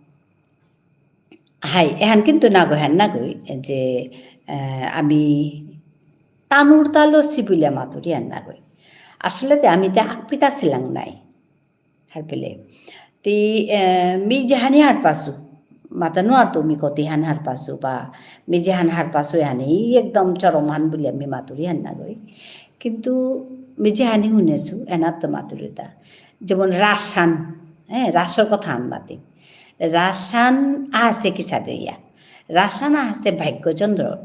হাই, এহান কিন্তু নাগই হান নাগই, যে আহ, আমি তানুর তালো সিবুলিয়া মাতুরি আন নাগই। আসলে তে আমি তে আকপিতা সিলাং নাই। হারপেলে। তি, আহ, মি যেহানি হারপাসু। মাতানো আর তো মি কতিহান হারপাসু বা মি যেহান হারপাসু এহানি একদম চরমহান বুলিয়া মি মাতুরি আন নাগই। কিন্তু মি যেহানি হুনেসু, এনাত তো মাতুরিতা। যেমন রাসান, হ্যাঁ, রাসর কথা আন মাতি। রাসান আহাসে কিসাদে ইয়া। রাসান আহাসে ভাগ্যচন্দ্র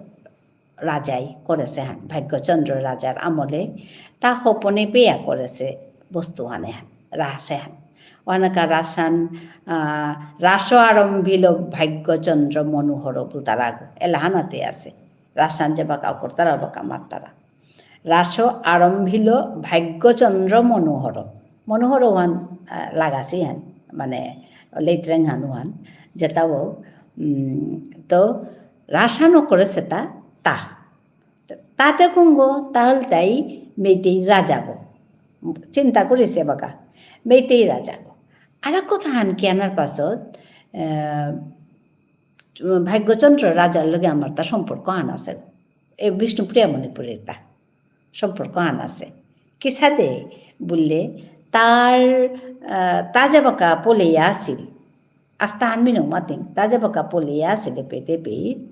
রাজাই করেসে হান। ভাগ্যচন্দ্র রাজার আমলে তা হপনে পেয়া করেসে বস্তু হানে হান, রাসে হান। ওহানকা রাসান, আহ, রাস আরম্ভিল ভাগ্যচন্দ্র মনোহর বুলতারাগ। এলাহানাতে আসে। রাসান যে বাকা করতারা বাকা মাত্তারা। রাস আরম্ভিল ভাগ্যচন্দ্র মনোহর। মনোহর ওহান, আহ, লাগাসি হান, মানে, লেত্রেং হান ওহান, যেতাও, উম, তো রাসানো করেসেতা তা। তাতে কুঙগ, তা ইলতাই মেইতেই রাজাগ। চিন্তা করেসে বাকা, মেইতেই রাজাগ। আর এক কথা হান কি আনার পাছত, আহ, ভাগ্যচন্দ্র রাজার লগে আমার তা সম্পর্ক আন আসে। এ বিষ্ণুপ্রিয়া মণিপুরীর তা সম্পর্ক আন আসে। কিসাদে বুললে, তার, আহ, তা যেবাকা পলেয়া আসিল, আস্তা হান মিনো মাতিং, তা যেবাকা পলেয়া আসিল পেতে পেই,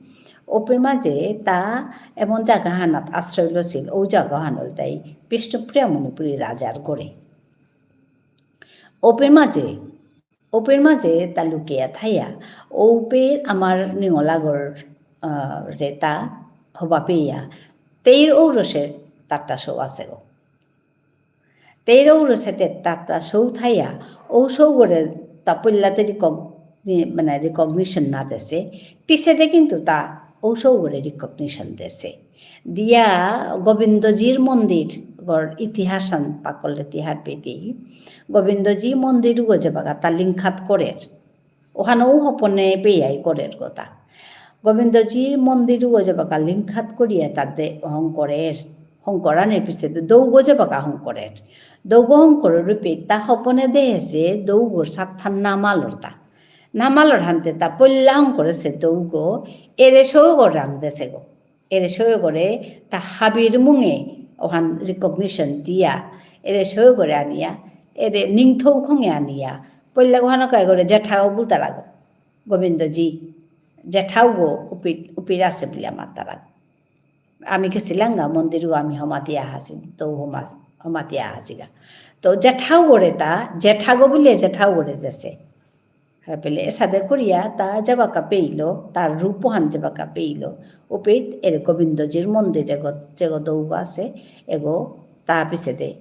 ওপে মাঝে তা এমন জাগা হানাত আশ্রয় লসিল, ও জাগা হান ইলতাই বিষ্ণুপ্রিয়া মণিপুরী রাজার গরে। ওপে মাঝে ওপের মাঝে তা লুকিয়া থাইয়া, ওপের আমার নিঙলাগর, আহ, রেতা হবা পেয়া, তেইর ঔরসের তারতা সৌ আসেগো। তেইর ঔরসে তে তারতা সৌ থাইয়া, ঔ সৌগরে তা পল্লাতে recog-, নি-, মানে recognition না দেসে, পিছেদে কিন্তু তা ঔ সৌগরে recognition দেসে। দিয়া গোবিন্দজির মন্দিরগর ইতিহাস আন পাকলে তিহার পেতি। গোবিন্দজি মন্দিরগ যেবাকা তা লিংখাত করের। ওহানউ হপনে পেয়াই করের কথা। গোবিন্দজি মন্দিরগ যেবাকা লিংখাত করিয়া তাতে হং করের। হং করানির পিছেদে দৌগ যেবাকা হং করের। দৌগ হং করের রূপে তা হপনে দেহেসে দৌগর সাতহান নামালর তা। নামালর হানতে তা পল্লা হং করেসে দৌগ এরে সৌগ রাং দেসেগো। এরে সৌগরে তা হাবির মুঙে ওহান recognition দিয়া, এরে সৌগরে আনিয়া, এরে নিংথৌ খঙে আনিয়া, পল্লা ওহানকা এগরে জেঠাও বুলতারাগো। গোবিন্দজি, জেঠাওগো উপিত, উপিত আসে বুলিয়া মাতারাগো। আমি গেসিলাঙগা মন্দিরগ আমি হমাতিয়া আহাসি, তো হমা-, হমাতিয়া আহাসিগা। তো জেঠাওগরে তা, জেঠাগো বুলিয়া জেঠাওগরে দেসে। হারপেলে এসাদে করিয়া তা যেবাকা পেইল, তার রূপহান যেবাকা পেইল, উপিত এরে গোবিন্দজির মন্দির এগো, যেগো দৌগ আসে, এগো তা পিছেদে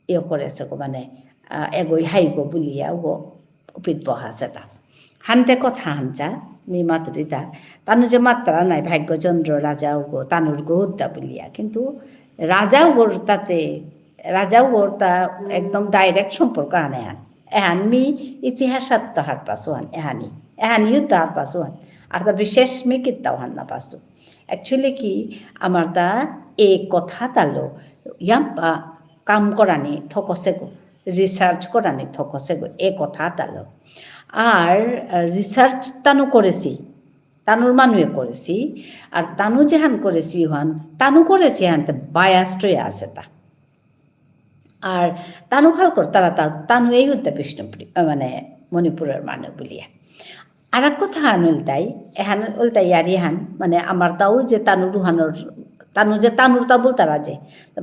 ইয়ে করেসেগো, মানে, আহ, এগোই হাইগো বুলিয়া ওগো উপিত বহাসেতা। হানতে কথা হানচা, মি মাতুরিতা, তানু যে মাত্তারা নাই, ভাগ্যচন্দ্র রাজাগো, তানুরগো হুদ্দা বুলিয়া, কিন্তু রাজাগর তাতে, রাজাগর তা একদম direct সম্পর্ক আনে হান। এহান মি ইতিহাসাত্ত হারপাসু হান, এহানি। এহানিও তা হারপাসু হান। আর তা বিশেষ মি কিত্তাও হান না পাসু। Actually কি, আমার তা এ কথা তালো, ইয়াম্পা কাম করানি থকসেগো, research করানি থকসেগো, এ কথা তালো। আর, আহ, research তানু করেসি, তানুর মানুয়ে করেসি, আর তানু যেহান করেসি হান, তানু করেসি হানতে biased হয়ে আসে তা। আর তানু খাল করতারা তা, তানু এই হুদ্দা বিষ্ণুপ্রিয়া, আহ, মানে মণিপুরর মানু বুলিয়া। আর এক কথা হান ইলতাই, এহান ইলতাই ইয়ারি হান, মানে আমার তাও যে তানুর হানর, তানু যে তানুর তা বুলতারা যে,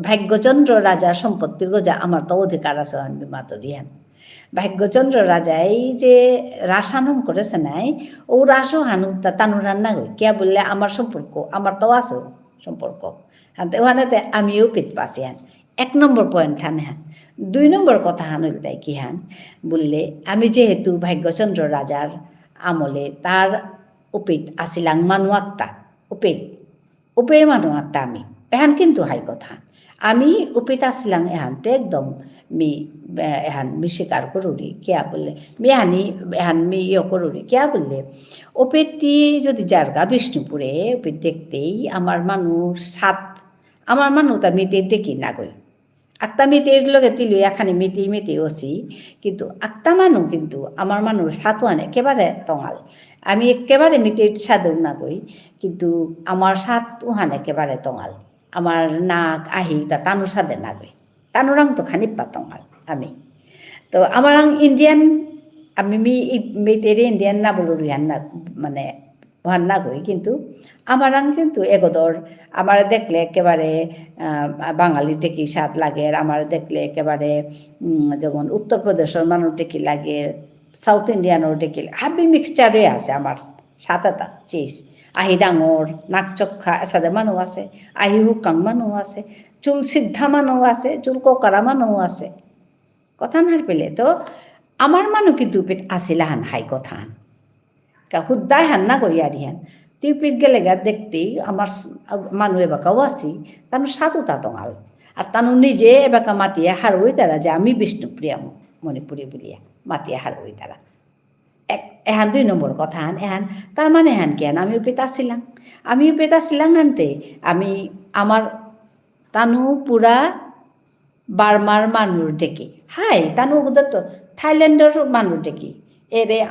ভাগ্যচন্দ্র রাজার সম্পত্তির গজে আমার তাও অধিকার আসে হান মি মাতুরি হান। ভাগ্যচন্দ্র রাজাই যে রাসান হং করেসে নাই, ও রাসহান তা তানুর হান নাগই। কিয়া বুললে আমার সম্পর্ক, আমার তাও আসে সম্পর্ক। হানতে ওহানেতে আমিও পিত পাসি হান। এক নম্বর point হান হান। দুই নম্বর কথা হান ইলতাই কি হান বুললে, আমি যেহেতু ভাগ্যচন্দ্র রাজার আমলে তার উপিত আসিলাং মানু আত্তা, উপিত, উপের মানু আত্তা আমি। এহান কিন্তু হাই কথা। আমি উপিত আসিলাং এহানতে একদম মি, এ, এহান মি স্বীকার করুরি, কিয়া বুললে, মি এহানি, এহান মি ইয়ে করুরি, কিয়া বুললে, উপিত তি যদি যারগা বিষ্ণুপুরে, উপিত দেখতেই আমার মানু সাত, আমার মানু তা মিতে দেখি নাগই। আত্তা মিতের লগে তিলু এখানি মিতেই মিতেই অসি, কিন্তু আত্তা মানু কিন্তু আমার মানু সাতুয়ান একেবারে তঙাল। আমি একেবারে মিতের সাদু নাগই, কিন্তু আমার সাত উহান একেবারে তঙাল। আমার নাক আহি তা তানুর সাদে নাগই। তানুরাং তো খানিক পা তঙাল আমি। তো আমারাং ইন্ডিয়ান, আমি মি-, ই-, মেইতেইরে ইন্ডিয়ান না বুলুরি হান না, মানে, হান নাগই, কিন্তু আমারাং কিন্তু এগোদর, আমারে দেখলে একেবারে, আহ, বাঙালি টেকি সাত লাগে, আমারে দেখলে একেবারে, উম, যেমন উত্তর প্রদেশর মানু টেকি লাগে, সাউথ ইন্ডিয়ানর টেকি, হাবি মিক্সচারে আছে আমার সাত এতা চেইস। আহি ডাঙর, নাক চোখা, এসাদে মানু আছে। আহি হুকাং মানু আছে। চুল সিদ্ধা মানু আছে, চুল কোকারা মানু আছে। কথা নার পেলে তো, আমার মানু কিন্তু পিত আসিলা হান হাই কথা হান। কা হুদ্দাই হান না করিয়া দিহান। তিউপিত গেলেগা দেখতেই আমার স-, মানু এবাকাও আসি, তানু সাতু তা তঙাল। আর তানু নিজে এবাকা মাতিয়া হারুই তারা যে আমি বিষ্ণুপ্রিয়া ম-, মণিপুরী বুলিয়া মাতিয়া হারুই তারা। এক, এহান দুই নম্বর কথা হান, এহান, তার মানে হান কি হান, আমি উপিত আসিলাং। আমি উপিত আসিলাং আনতে, আমি, আমার, তানু পুরা বার্মার মানুর দেখি। হাই, তানু উগদত্ত থাইল্যান্ডর মানুর দেখি। এরে,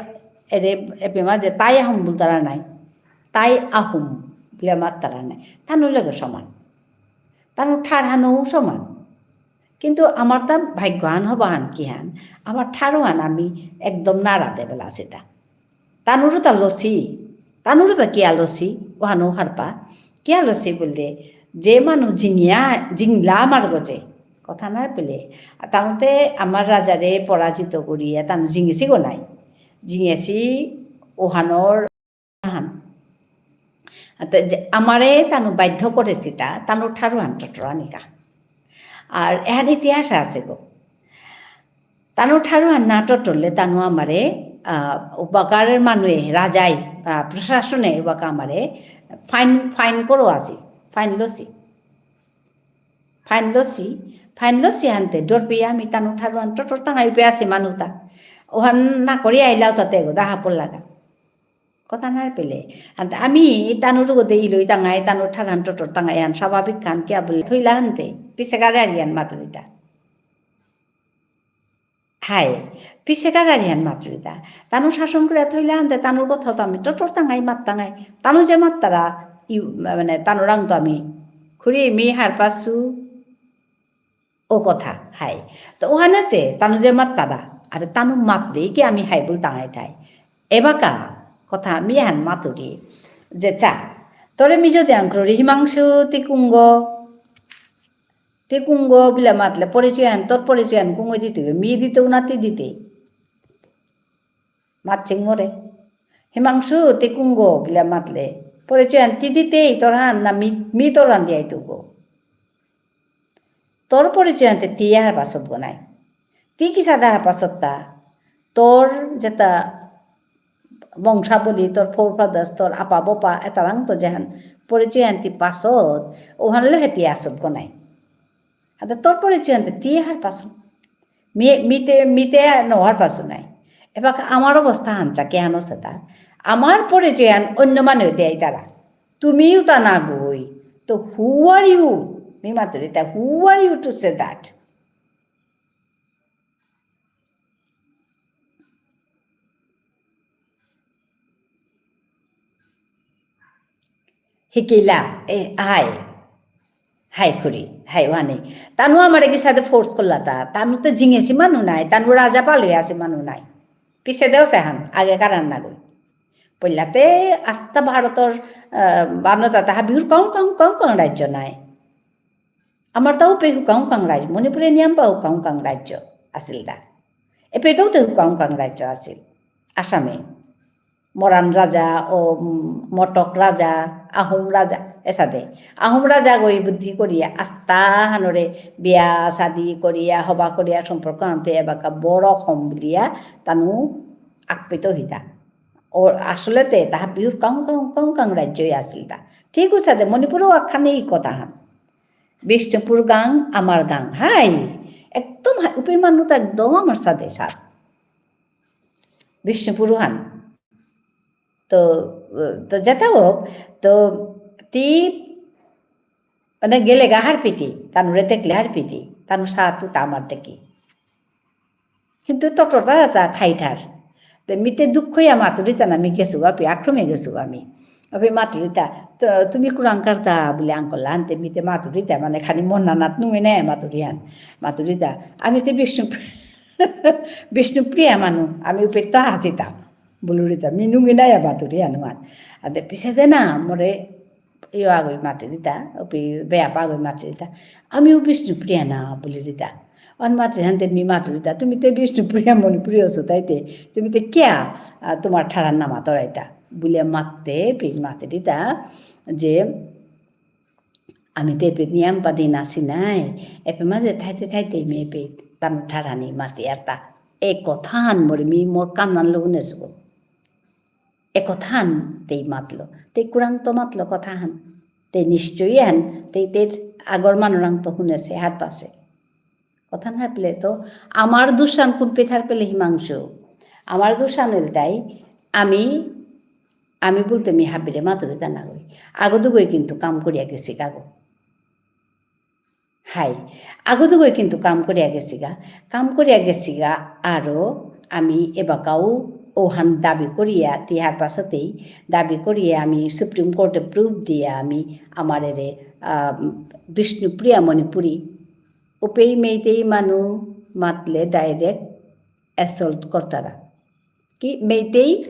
এরে, এপে মাঝে তাই আহোম বুলতারা নাই। তাই আহোম বুলে মাত্তারা নাই। তানু লগে সমান। তানু ঠারহানও সমান। কিন্তু আমার তা ভাগ্যহান হবাহান কিহান, আমার ঠারহান আমি একদম নাড়া দেবেলা সেটা। তানুরও তা লসি, তানুরও তা কিয়া লসি, ওহানো হারপা, কিয়া লসি বুললে, যে মানু জিঙিয়া, জিংলা আমার গজে, কথা না পেলে, তানুতে আমার রাজারে পরাজিত করিয়া তানু জিঙেসি গো নাই। জিঙেসি ওহানর হান। আতে যে আমারে তানু বাধ্য করেসিতা, তানু ঠারহান টটরানিকা। আর এহান ইতিহাস আছে গো। তানু ঠারহান না টটরলে তানু আমারে, আহ, উবাকার মানুয়ে, রাজাই, আহ, প্রশাসনে উবাকা আমারে fine, fine করো আসি, fine লসি। Fine লসি, fine লসি হানতে ডর পেয়া আমি তানু ঠারহান টটর তাঙাই পে আসি মানুতা। ওহান না করি আইলাও তাতে গো, দাহা পড় লাগা। কথা নার পেলে। আর আমি তানুর গদে ইলই তাঙাই, তানুর ঠারহান টটর তাঙাই হান স্বাভাবিক খান কিয়া বুলে থইলা হানতে, পিছে গাড়ি আরিয়ান মাতুরিতা। হাই, পিছে গাড়ি আরিয়ান মাতুরিতা। তানু শাসন করে থইলা হানতে, তানুর কথা তো আমি টটর তাঙাই, মাত তাঙাই। তানু যে মাত্তারা, ইউ-, মানে, তানুরাং তো আমি খুরি মি হারপাসু, ও কথা, হাই। তো ওহানেতে তানু যে মাত্তারা, আরে তানু মাত দেই কি আমি হাই বুল তাঙাই থাই। এবাকা কথা মি হান মাতুরি, যে চা, তোরে মি যদি আংক্রুরি হিমাংশু তি কুঙ্গ, তি কুঙ্গ বিলা মাতলে পরিচয় আন, তোর পরিচয় আন কুঙ্গ দিতে, মি দিতেও না তি দিতে। মাতছিং মরে। হিমাংশু, তি কুঙ্গ বিলা মাতলে। পরিচয় আন তি দিতেই তোর হান না মি, মি তোর হান দিয়াই তুগো। তোর পরিচয় আনতে তি হার পাছত গো নাই। তি কিসাদে হার পাছত তা? তোর যেতা বংশাবলী, তোর forefathers, তোর আপা বপা, এতারাং তো যেহান পরিচয় আনতে পাছত, ওহান লো হেতি আসত গো নাই। আদা তোর পরিচয় আনতে তি হার পাছত। মি-, মিতে, মিতে নোহার পাসু নাই। এবাকা আমার অবস্থা হানচা কে হানো সেটা। আমার পরিচয় আন অন্য মানু এতে আইতারা। তুমিও তা না গই। তো who are you? Me Maturi তা, who are you to say that? হিকিলা, এ, হাই। হাই খুরি, হাই ওয়ানি। তানু আমারে কিসাদে force করলা তা, তানু তো জিঙেসি মানু নাই, তানু রাজা পালই আসি মানু নাই। পিছে দেও সেহান, আগে কারান না গই। পইলাতে আস্তা ভারতর, আহ, বানতা তাহা বিহুর কং কং কং কং রাজ্য নাই। আমার তাও পে হুকাং হুকাং রাজ্য, মণিপুরে নিয়াম পা হুকাং হুকাং রাজ্য আসিল দা। এপেইতেও তো হুকাং হুকাং রাজ্য আছিল। আসামে। মরাণ রাজা ও, উম, মটক রাজা, আহোম রাজা, এসাদে। আহোম রাজা গই বুদ্ধি করিয়া আস্তা হানরে বিয়া শাদী করিয়া, হবা করিয়া সম্পর্ক আনতে এবাকা বড় অসম বুলিয়া তানু আকপিত হিতা। ও আসলে তে তাহা বিহুর কাং কাং কাং কাং রাজ্যই আছিল তা। ঠিক আছে দে, মণিপুরও আখানে এই কথা হান। বিষ্ণুপুর গাং, আমার গাং। হাই, একদম হাই, উপেই মানু তো একদম আমার সাদে সাদ। বিষ্ণুপুর হান। তো, তো যেটা হোক, তো তি মানে গেলেগা হারপিতি, তানুরে দেখলে হারপিতি, তানু সাতু তা আমার দেখি। কিন্তু টটর তারা তা খাইঠার। তে মিতে দুঃখ ইয়া মাতুরি চানা মি গেসুগা, পি আক্রমে গেসুগা মি। অবে মাতুরিতা, "তো তুমি কুরাং কারতা?" বুলে আঙকরলা, আনতে মিতে মাতুরিতা, মানে খানি মন নানাত নুঙে নে মাতুরিহান। মাতুরিতা, "আমি তে বিষ্ণু, বিষ্ণুপ্রিয়া মানু, আমি উপেত্ত আসিতা।" বুলুরিতা, "মি নুঙে নায়া মাতুরিহান নুয়ান।" আদে পিসেদে না, মোরে ইয়ো আগই মাতুরিতা, অপি বেয়াপা আগই মাতুরিতা। "আমিও বিষ্ণুপ্রিয়া না," বুলিরিতা। অহান মাতুরিহানতে মি মাতুরিতা, "তুমি তে বিষ্ণুপ্রিয়া মণিপুরী অসো তাইতে, তুমি তে কিয়া, আ, তোমার ঠারান না মাতরাইতা?" বুলিয়া মাততে, পি মাতুরিতা, যে, "আমি তে এপে নিয়াম পাদি নাসি নাই, এপে মাঝে থাইতে থাইতে মি এপে তানু ঠারানি মাতিয়ারতা।" এ কথাহান মোরে মি মোর কানান লগুনে সুগো। এ কথাহান তেই মাতলো। তেই কুরাংত মাতলো কথাহান। তেই নিশ্চয়ই হান, তেই তেই আগর মানুরাংত হুনেসে হারপাসে। কথাহান হারপেলে তো, আমার দুষান কুম্পেত হারপেলে হিমাংশু। আমার দুষান ইলতাই, আমি, আমি বুলতে মি হাবিরে মাতুরিতা নাগই। আগো দুগই কিন্তু কাম করিয়া গেসিগা গো। হাই, আগো দুগই কিন্তু কাম করিয়া গেসিগা, কাম করিয়া গেসিগা, আরো আমি এবাকাও ওহান দাবি করিয়া, তিহার পাছতেই দাবি করিয়া আমি Supreme Court এ proof দিয়া আমি আমার এরে, আহ, বিষ্ণুপ্রিয়া মণিপুরী, উপেই মেইতেই মানু মাতলে direct assault করতারা। কি মেইতেই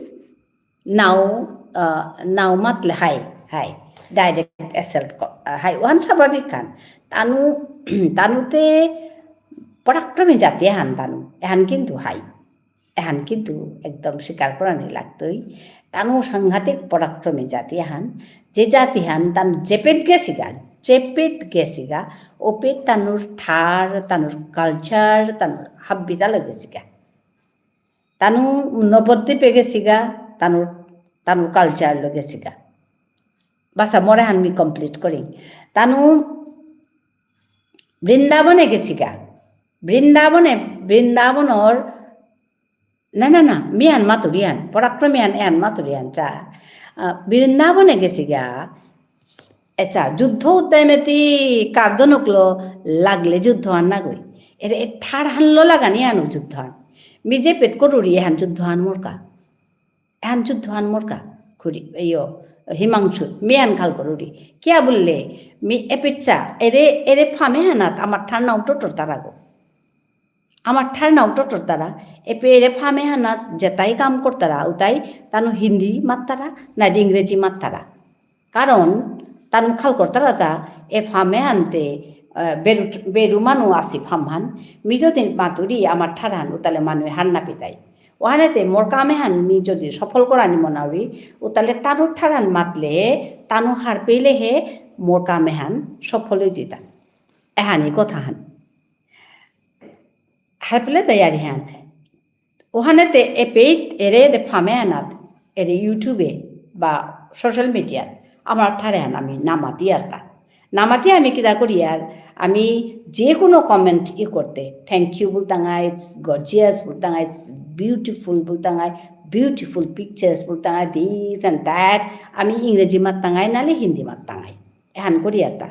নাও, আহ, নাও মাতলে হাই, হাই, direct assault ক-, আহ, হাই, ওহান স্বাভাবিক হান। তানু, তানুতে পরাক্রমী জাতি এহান তানু, এহান কিন্তু হাই। এহান কিন্তু একদম স্বীকার করানি লাগতই। তানু সাংঘাতিক পরাক্রমী জাতি এহান, যে জাতি হান তানু যেপেত গেসিগা, যেপেত গেসিগা, ওপেত তানুর ঠার, তানুর culture, তানুর হাব্বিতা লই গেসিগা। তানু নবদ্বীপে গেসিগা, তানুর, তানুর culture লই গেসিগা। বাসা মোরে হান মি complete করিং। তানু বৃন্দাবনে গেসিগা। বৃন্দাবনে, বৃন্দাবনর, না, না, না, মিহান মাতুরিহান, পরাক্রমী হান, এহান মাতুরিহান চা। আহ, বৃন্দাবনে গেসিগা, এচা, যুদ্ধ উদ্যমেতি কার্দনকলো লাগলে যুদ্ধ হান নাগই। এরে, এ ঠার হানলো লাগানি আনু যুদ্ধ হান। মি যেপেত করুরি এহান যুদ্ধ হান মোরকা। এহান যুদ্ধ হান মোরকা। খুরি, ইয়ো, হিমাংশু, মি এহান খাল করুরি। কিয়া বুললে, মি এপেচা, এরে, এরে ফামে হানাত আমার ঠার নাও টটর তারাগো। আমার ঠার নাও টটর তারা, এপে এরে ফামে হানাত যেতাই কাম করতারা, উতাই তানু হিন্দি মাত্তারা, না ইংরেজি মাত্তারা। কারণ তানু খাল করতারা তা, এ ফামে হানতে, আহ, বেরু, বেরু মানু আসি ফাম হান, মি যদি মাতুরি আমার ঠার হান, উতালে মানু হার না পিতাই। ওহানেতে মোর কামে হান মি যদি সফল করানি মনাউরি, উতালে তানু ঠার হান মাতলে, তানু হার পেলে হে মোর কামে হান সফল হই দিতা। এহানি কথা হান। হারপেলে তৈয়ারি হান। ওহানেতে এপেইত এরে এরে ফামে আনাত, এরে YouTube-এ বা social media-ত আমার ঠারে হান আমি নামাতি আরতা। নামাতি আমি কিতা করি আর, আমি যে কোনো comment ই করতে, "Thank you" বুলতাঙাই, "It's gorgeous" বুলতাঙাই, "It's beautiful" বুলতাঙাই, "Beautiful pictures" বুলতাঙাই, "This and that", আমি ইংরেজি মাততাঙাই, নালে হিন্দি মাততাঙাই। এহান করি আরতা।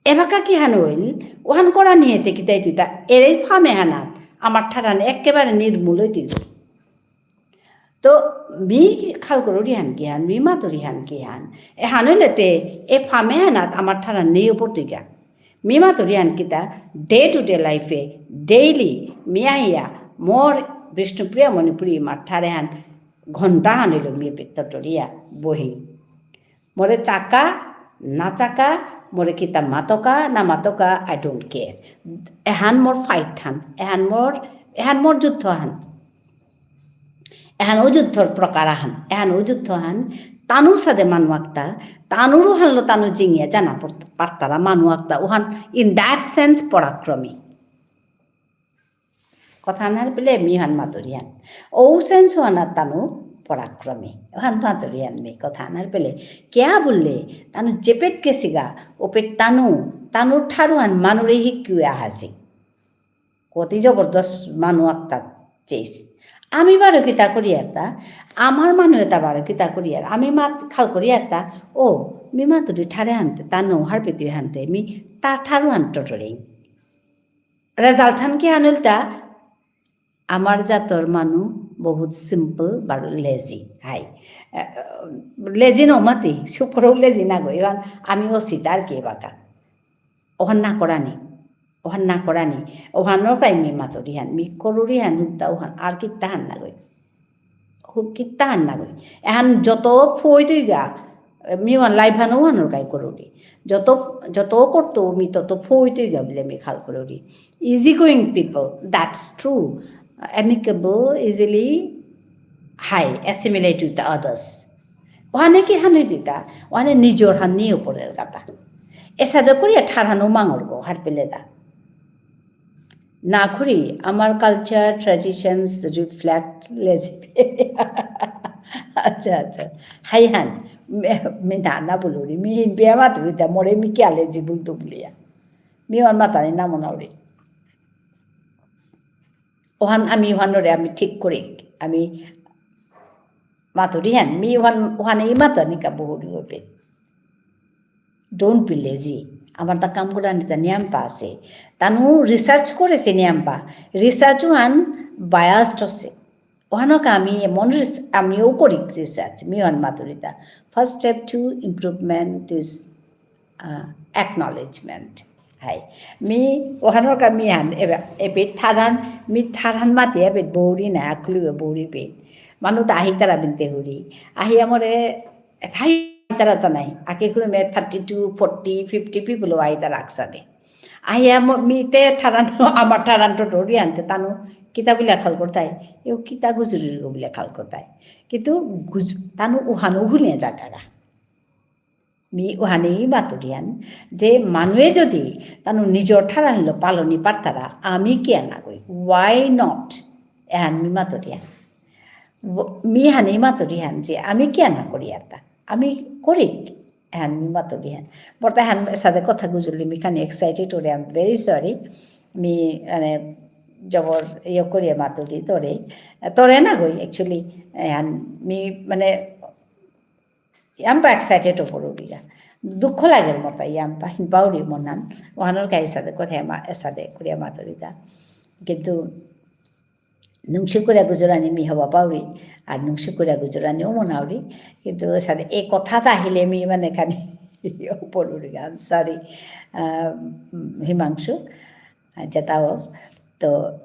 এবাকা কিহান হইল, ওহান করা নিয়েতে কিতাই তুইতা, এরে ফামে হানাত, আমার ঠারান একেবারে নির্মূল হইতে হইল। তো মি খাল করুরি হান কিহান, মি মাতুরি হান কিহান, এহান হইলেতে এ ফামে হানাত আমার ঠারান নেই পড়তেগা। মি মাতুরি হান কিতা, day to day life-এ, daily, মি আহিয়া, মোর বিষ্ণুপ্রিয়া মণিপুরী মার ঠারে হান, ঘন্টা হান হইল মি পেত্ত টরিয়া বহি। মোরে চাকা, না চাকা, মোরে কিতা মাতকা, না মাতকা, I don't care. এহান মোর fight হান, এহান মোর, এহান মোর যুদ্ধ হান। এহান ও যুদ্ধর প্রকার হান, এহান ও যুদ্ধ হান, তানু সাদে মানু আকতা, তানুরু হানলো তানু জিঙিয়া জানা পড়ত-, পারতারা মানু আকতা, ওহান in that sense পরাক্রমী। কথা আনার পেলে মি হান মাতুরিয়ান। ও sense হানা তানু পরাক্রমী। হান মাতুরিয়ান মি কথা আনার পেলে। কিয়া বুললে, তানু যেপেত গেসিগা, ওপেত তানু, তানু ঠারু হান মানুরে হিকিয়া আহাসি। কতি জবরদস্ত মানু আকতা চেইস। আমি বারো কিতা করি আরতা, আমার মানু এতা বারো কিতা করি আর, আমি মাত খাল করি আরতা, ও, মি মাতুরি ঠারে হানতে, তানু হারপেতি হানতে, মি তা ঠারু হান টটরিং। Result হান কিহান ইলতা, আমার জাতর মানু বহুত simple বারো lazy। হাই। লেজি নমাতি, সুপরও লেজি না গো, এবার আমিও সিতার কে বাকা। ওহান না করানি, ওহান না করানি, ওহানর কাই মি মাতুরি হান, মি করুরি হান, হুদ্দা ওহান, আর কিত্তা হান না গই। হু-, কিত্তা হান না গই। এহান যত ফই তুইগা, মি ওহান লাইফ হান ওহানর কাই করুরি। যত, যত করতো মি তত ফই তুইগা বুলে মি খাল করুরি। Easy going people, that's true. Amicable, easily, হাই, assimilate with the others. ওহানে কি হান হইতইতা? ওহানে নিজর হান নিয়ে উপরের কথা। এসাদে করিয়া ঠারহানো মাঙর গো, হার পেলে দা। না খুরি, আমার culture, traditions reflect lazy behavior. আচ্ছা, আচ্ছা। হাই হান, মি, মি না, না বলুরি, মি হিন বিয়া মাতুরি তা, মোরে মি কিয়া lazy বলতো বুলিয়া। মি ওহান মাতানি না মনাউরি। ওহান আমি ওহানরে আমি ঠিক করি। আমি মাতুরি হান, মি ওহান, ওহানে ই মাতানি কা বহুরি হবে। Don't be lazy. আমার তা কাম করানি তা নিয়াম পা আছে। তানু research করেছে নিয়াম পা। Research ওহান biased আছে। ওহানো কা আমি এমন রিস-, আমিও করি research, মি ওহান মাতুরি তা। First step to improvement is, uh, acknowledgement. হাই। মি ওহানর কা মি হান, এবে, এবে ঠারহান, মি ঠারহান মাতে এবে বৌরি না, আকলু বৌরি বে। মানু তা আহি তারা বিনতে হুরি। আহি আমরে, হাই তারা তা নাই। আকে খুরু মে thirty to forty, fifty people আহি তারা আকসাদে। আহিয়া ম-, মি তে ঠারান, আমার ঠারান তো ডরি আনতে তানু কিতা বুলে খাল করতাই, এও কিতা গুজুরির গো বুলে খাল করতাই। কিন্তু গুজ-, তানু উহানো হুনে জাগাগা। মি উহানেই মাতুরিয়ান যে মানুয়ে যদি তানু নিজর ঠারানলো পালনি পারতারা, আমি কিয়া না কই? Why not? এহান মি মাতুরিয়ান। ব-, মি হানেই মাতুরিয়ান যে আমি কিয়া না করি আরতা? আমি করি। এহান মি মাতুরিয়ান। বর্তা এহান সাদে কথা গুজুলি মি খানি excited ওরে, I'm very sorry। মি, মানে, জবর ইয়ে করিয়া মাতুরি তোরে। তোরে না গই, actually, এহান মি, মানে, ইয়াম্পা excited ওপর উবিগা। দুঃখ লাগের মতা ইয়াম্পা, হিনপাউরি মনান। ওহানর কা এসাদে কথা মা-, এসাদে করিয়া মাতুরিতা। কিন্তু নুংসি করিয়া গুজরানি মি হবা পাউরি, আর নুংসি করিয়া গুজরানিও মনাউরি, কিন্তু সাদে এই কথাটা আহিলে মি মানে খানি পড়ুরি, I'm sorry, আহ, হিমাংশু, আহ, যেতাও, তো,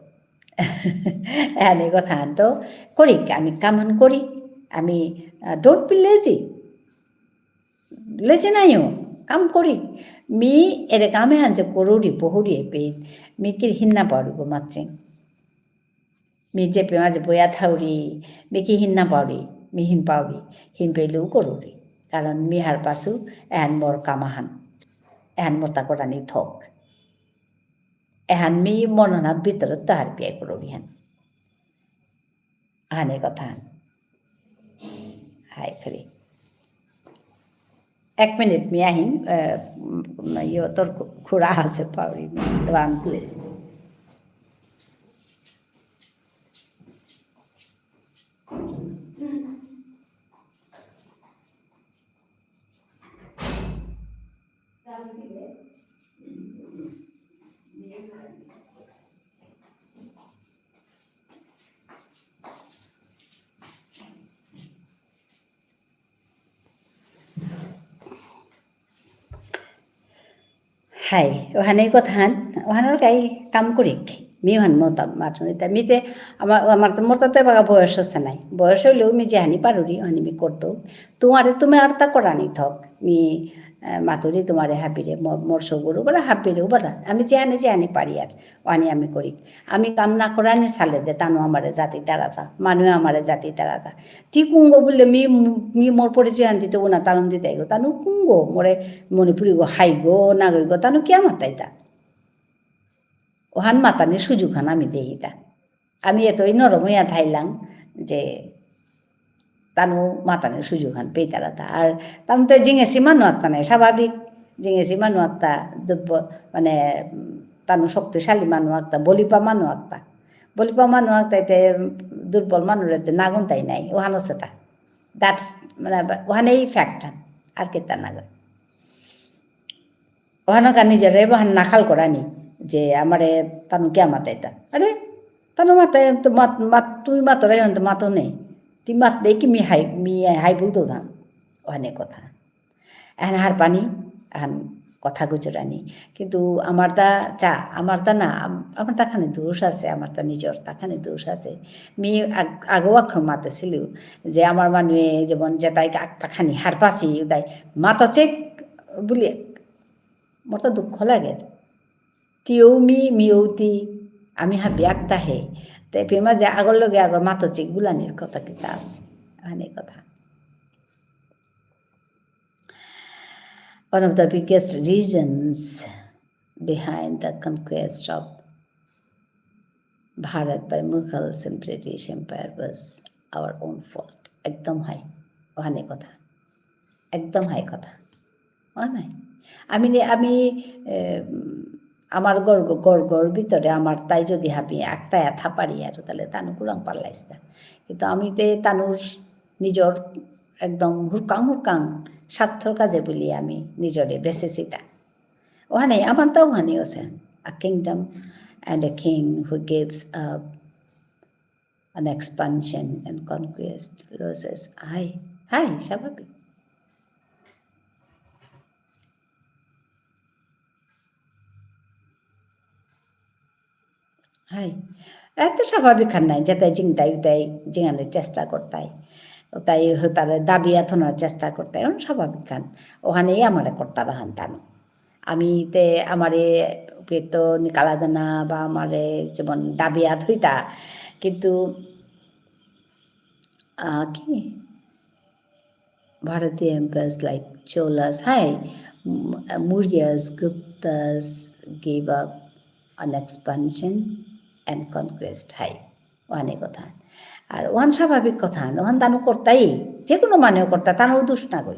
এহানে কথা তো করি, আমি কামান করি, আমি, আহ, don't be lazy। Lazy নাইও, কাম করি। মি এরে কামে হানজে করুরি, বহুরি এপে, মি কি হিন্না পাউরি গো মাতচিং। মি যেপে মাঝে বয়া থাউরি, মি কি হিন্না পাউরি, মি হিন পাউরি, হিন পেলেও করুরি। কারণ মি হারপাসু, এহান মোর কামাহান, এহান মোর তাকরানি থক। এহান মি মননা ভিতরে তাহার পিয়া করুরি হান। আনে কথা। হাই ফ্রি। এক মিনিট, মি আহিম, আহ, উম, ইয়ো, তোর খু-, খুড়া আছে পাউরি, দোয়ান তুলে। হাই, ওহানে কথাহান, ওহানর কাই কাম করিক। মি ওহান মতা মাতুরিতা। মি যে, আমার, আমার তো, মোর তো এবাকা বয়স আছে নাই। বয়স হইলেও মি যেহানি পারুরি, ওহানি মি করতো। তোমারে, তুমি আর তা করানি থক। মি, আহ, মাতুরি তোমারে হাবিরে, ম-, মোর সগুরু বলা হাবিরে বলা। আমি যেহানি, যেহানি পারি আর, ওহানি আমি করি। আমি কাম না করানি সালে দে, তানু আমারে জাতি তারাতা, মানু আমারে জাতি তারাতা। তি কুঙগ বুললে মি, মি মোর পরিচয় আনতে তো না তানুম দিতে গো। তানু কুঙগ, মোরে মণিপুরী গো, হাই গো, নাগই গো, তানু কিয়া মাতাইতা? ওহান মাতানি সুযোগ হান আমি দেহিতা। আমি এতই নরম হইয়া থাইলাম যে তানু মাতানির সুযোগ হান পেইতারাতা। আর তানু তো জিঙেসি মানু আত্তা নাই, স্বাভাবিক। জিঙেসি মানু আত্তা, দুর্ব-, মানে, উম, তানু শক্তিশালী মানু আত্তা, বলিপা মানু আত্তা। বলিপা মানু আত্তা এতে দুর্বল মানুরে তে নাগুন তাই নাই, ওহানো সেতা। That's, মানে, ওহানেই fact হান, আর কিতা নাগা। ওহানো কা নিজরে ওহান নাখাল করানি, যে আমারে তানু কিয়া মাতাইতা। আরে, তানু মাতাই তো মাত-, মাত-, তুমি মাতরাই হন তো মাতো নেই। তি মাত দেই কি মি হাই, মি হাই বুলতো ধান। ওহানে কথা। এহান হারপানি, এহান কথা গুজরানি। কিন্তু আমার তা চা, আমার তা না, আম-, আমার তা খানি দোষ আছে, আমার তা নিজর তা খানি দোষ আছে। মি আগ-, আগো আক্রম মাতেছিলু যে আমার মানুয়ে যেমন যেতাই আগ তা খানি হারপাসি, উতাই মাতো চেক বুলিয়া। মোর তো দুঃখ লাগে। তিও মি, মিও তি, আমি হাবি আকতা হে। তে ফির মাঝে আগর লগে আগর মাতো চেক বুলানির কথা কিতা আছে। আনে কথা। One of the biggest reasons behind the conquest of Bharat by Mughals and British Empire was our own fault. একদম হাই। ওহানে কথা। একদম হাই কথা। ওহানে। আমি নে-, আমি, এ, উম, আমার গর্গ-, গর্গর ভিতরে আমার তাই যদি হাবি আকতা এথা পারি আর তাহলে তানু কুরাং পাল্লাইস্তা। কিন্তু আমি তে তানুর নিজর একদম হুরকাং হুরকাং স্বার্থর কাজে বুলি আমি নিজরে বেচেছিতা। ওহানে, আমার তা ওহানে আছে। A kingdom and a king who gives up an expansion and conquest loses. হাই, হাই, স্বাভাবিক। হাই। এত স্বাভাবিক হান নাই, যেতাই জিংতাই উতাই জিঙানির চেষ্টা করতাই। উতাই হুতারে দাবিয়া থনার চেষ্টা করতাই, ওহান স্বাভাবিক হান। ওহানেই আমারে করতারা হান তানু। আমি তে আমারে পেতো নিকালা দেনা বা আমারে যেমন দাবিয়া থইতা, কিন্তু, আহ, কি? Bharatiya empires like Cholas, হাই, M-, Mauryas, Guptas gave up on expansion and conquest, হাই, ওহানে কথা। আর ওহান স্বাভাবিক কথা, ওহান তানু করতাই, যে কোনো মানুষ করতা, তানুর দোষ না গই,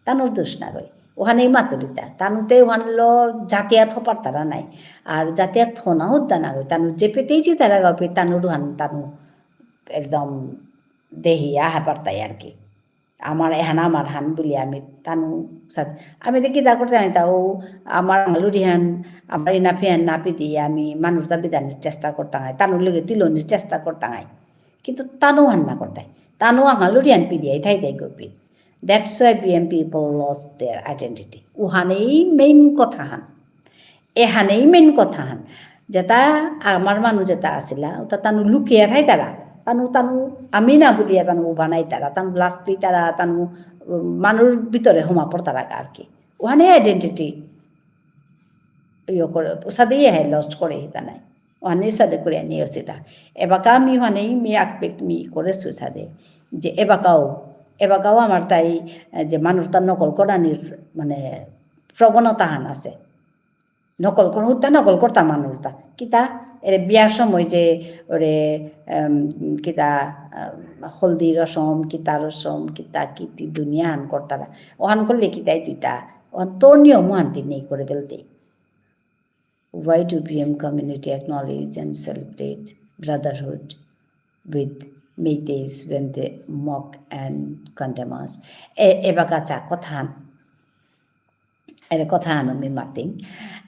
তানুর দোষ না গই। ওহানেই মাতুরিতা, তানুতে ওহান লো জাতিয়া থপারতারা নাই, আর জাতিয়া থনা হুদ্দা না গই, তানু যে পেতেই জিতারা গাও পে তানুর ওহান তানু একদম দেহিয়া হাপারতাই আর কি। আমার এহান আমার হান বুলি আমি তানু সাথ-, আমি তো কিতা করতে নাই তা ও আমার আঙালুরি হান, আমার ইনাফি হান নাপি দিয়ে আমি মানুষ দাবি দানির চেষ্টা করতাম নাই, তানুর লগে তিলনির চেষ্টা করতাম নাই। কিন্তু তানু হান না করতাই। তানু আঙালুরি হান পি দিয়ে থাই থাই guppy. That's why B M people lost their identity. উহানেই main কথা হান। এহানেই main কথা হান। যেতা আমার মানু যেতা আসিলা, ওতা তানু লুকিয়া থাইতারা। তানু, তানু আমি না বুলিয়া তানু উবা নাইতারা। তানু লাজ পেইতারা, তানু, উম, মানুর ভিতরে হমা পড়তারা আর কি। ওহানে identity ইয়ে করে, ওসাদে ইয়ে হয়, lost করে হিতা নাই। ওহানে সাদে করে নিয়ে আসিতা। এবাকা আমি ওহানেই মি আকপেক মি করে সুসাদে। যে এবাকাও, এবাকাও আমার তাই, এ, যে মানুরতা নকল করানির, মানে, প্রবণতা হান আছে। নকল কর-, হুদ্দা নকল করতা মানুরতা। কিতা? এরে বিয়ার সময় যে ওরে, এম, কিতা, আম, হলদি রসম, কিতা রসম, কিতা কিতি দুনিয়া হান করতারা। ওহান করলে কিতাই তুইতা? ওহান তোর নিয়ম ওহান্তি নেই করে ফেলতে। Why do B M community acknowledge and celebrate brotherhood with Meiteis when they mock and condemn us? এ, এবাকা চা কথা হান। এরে কথা হান আমি মাতিং।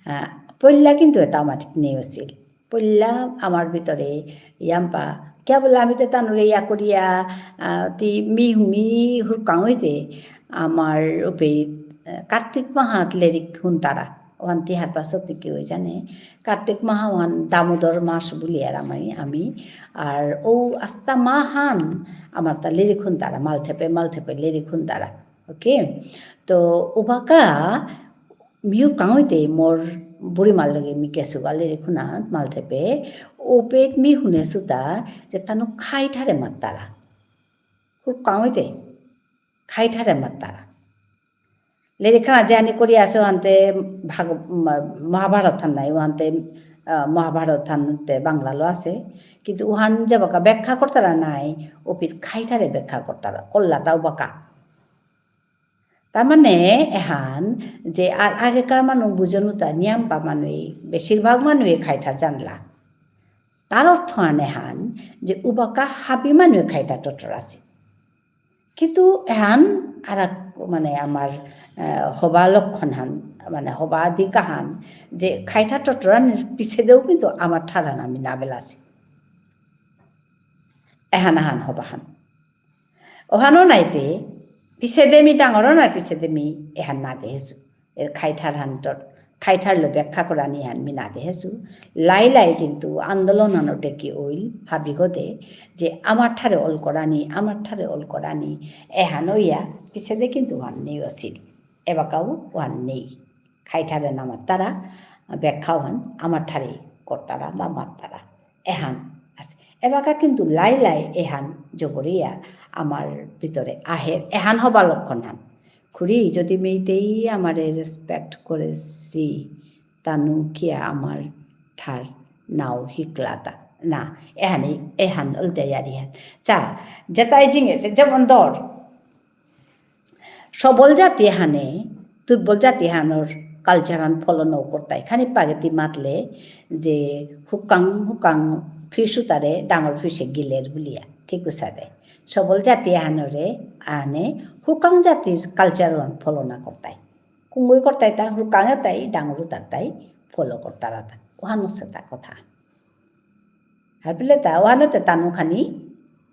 আহ, পইলা কিন্তু এতা আমার ঠিক নেই আছিল। পইলা আমার ভিতরে ইয়াম্পা, কেবল আমি তো তানুরে ইয়া করিয়া, আহ, তি মি, মি হুরকাং হইতে আমার উপে, আহ, কার্তিক মাহাত লেরিক হুনতারা। ওহান তি হারপাসত তি কেউ জানে। কার্তিক মাহা ওহান দামোদর মাস বুলি আর আমি, আমি। আর ও আস্তা মাহান আমার তা লেরিক হুনতারা, মালঠেপে, মালঠেপে লেরিক হুনতারা। Okay? তো উবাকা মিউ কাঙইতে মোর বুড়ি মার লগে মি গেসুগা লেরিক হুনাত মালঠেপে, ওপেত মি হুনেসুতা যে তানু খাই ঠারে মাত্তারা। খুব কাঙইতে খাই ঠারে মাত্তারা। লেরিক খানা যে আনি করি আছে ওহানতে ভাগ-, ম-, মহাভারত হান নাই, ওহানতে, আহ, মহাভারত হানতে বাংলালো আছে। কিন্তু ওহান যে বাকা ব্যাখ্যা করতারা নাই, ওপিত খাই ঠারে ব্যাখ্যা করতারা, কল্লাতাও বাকা। তার মানে এহান যে আর আগেকার মানু বুঝনুতা নিয়াম্পা মানুই, বেশিরভাগ মানুই খাইঠা জানলা। তার অর্থ আন এহান যে উবাকা হাবি মানুই খাইঠা টটর আছে। কিন্তু এহান আর এক মানে আমার, আহ, হবা লক্ষণ হান, মানে হবা দিক আহান যে খাইঠা টটরানির পিছেদেও কিন্তু আমার ঠারহান আমি না বেলাসি। এহান আহান হবা হান। ওহানো নাইতে, পিছেদে মি ডাঙর অনার পিছেদে মি এহান না দেহেসু। এর খাইঠার হানতর, খাইঠার লো ব্যাখ্যা করানি হান মি না দেহেসু। লাই লাই কিন্তু আন্দোলন হানো টেকি অইল, হাবিগদে, যে আমার ঠারে অল করানি, আমার ঠারে অল করানি, এহান অইয়া পিছেদে কিন্তু ওহান নেই অসিল। এবাকাও ওহান নেই। খাইঠারে না মাত্তারা, ব্যাখ্যা ওহান আমার ঠারে করতারা বা মাত্তারা। এহান আছে। এবাকা কিন্তু লাই লাই এহান জবরিয়া আমার ভিতরে আহের। এহান হবা লক্ষণ হান। খুড়ি, যদি মেইতেই আমারে respect করেসি, তানু কিয়া আমার ঠার নাও হিকলাতা? না, এহানি, এহান উল্টে ইয়ারি হান। চা, যেতাই জিঙেসে, যেমন ধর, সবল জাতি হানে, দুর্বল জাতি হানর culture হান follow নৌ করতাই। খানি পাগেতি মাতলে যে হুকাং, হুকাং fish উতারে ডাঙর fish এ গিলের বুলিয়া, ঠিক উসাদে। সবল জাতি হানরে আনে হুকাং জাতির culture হান follow না করতাই। কুঙ্গুই করতাই তা, হুকাং এতাই, ডাঙর উতারতাই, follow করতারা তা। ওহানো সেতা কথা। হারপিলে তা, ওহানেতে তানু খানি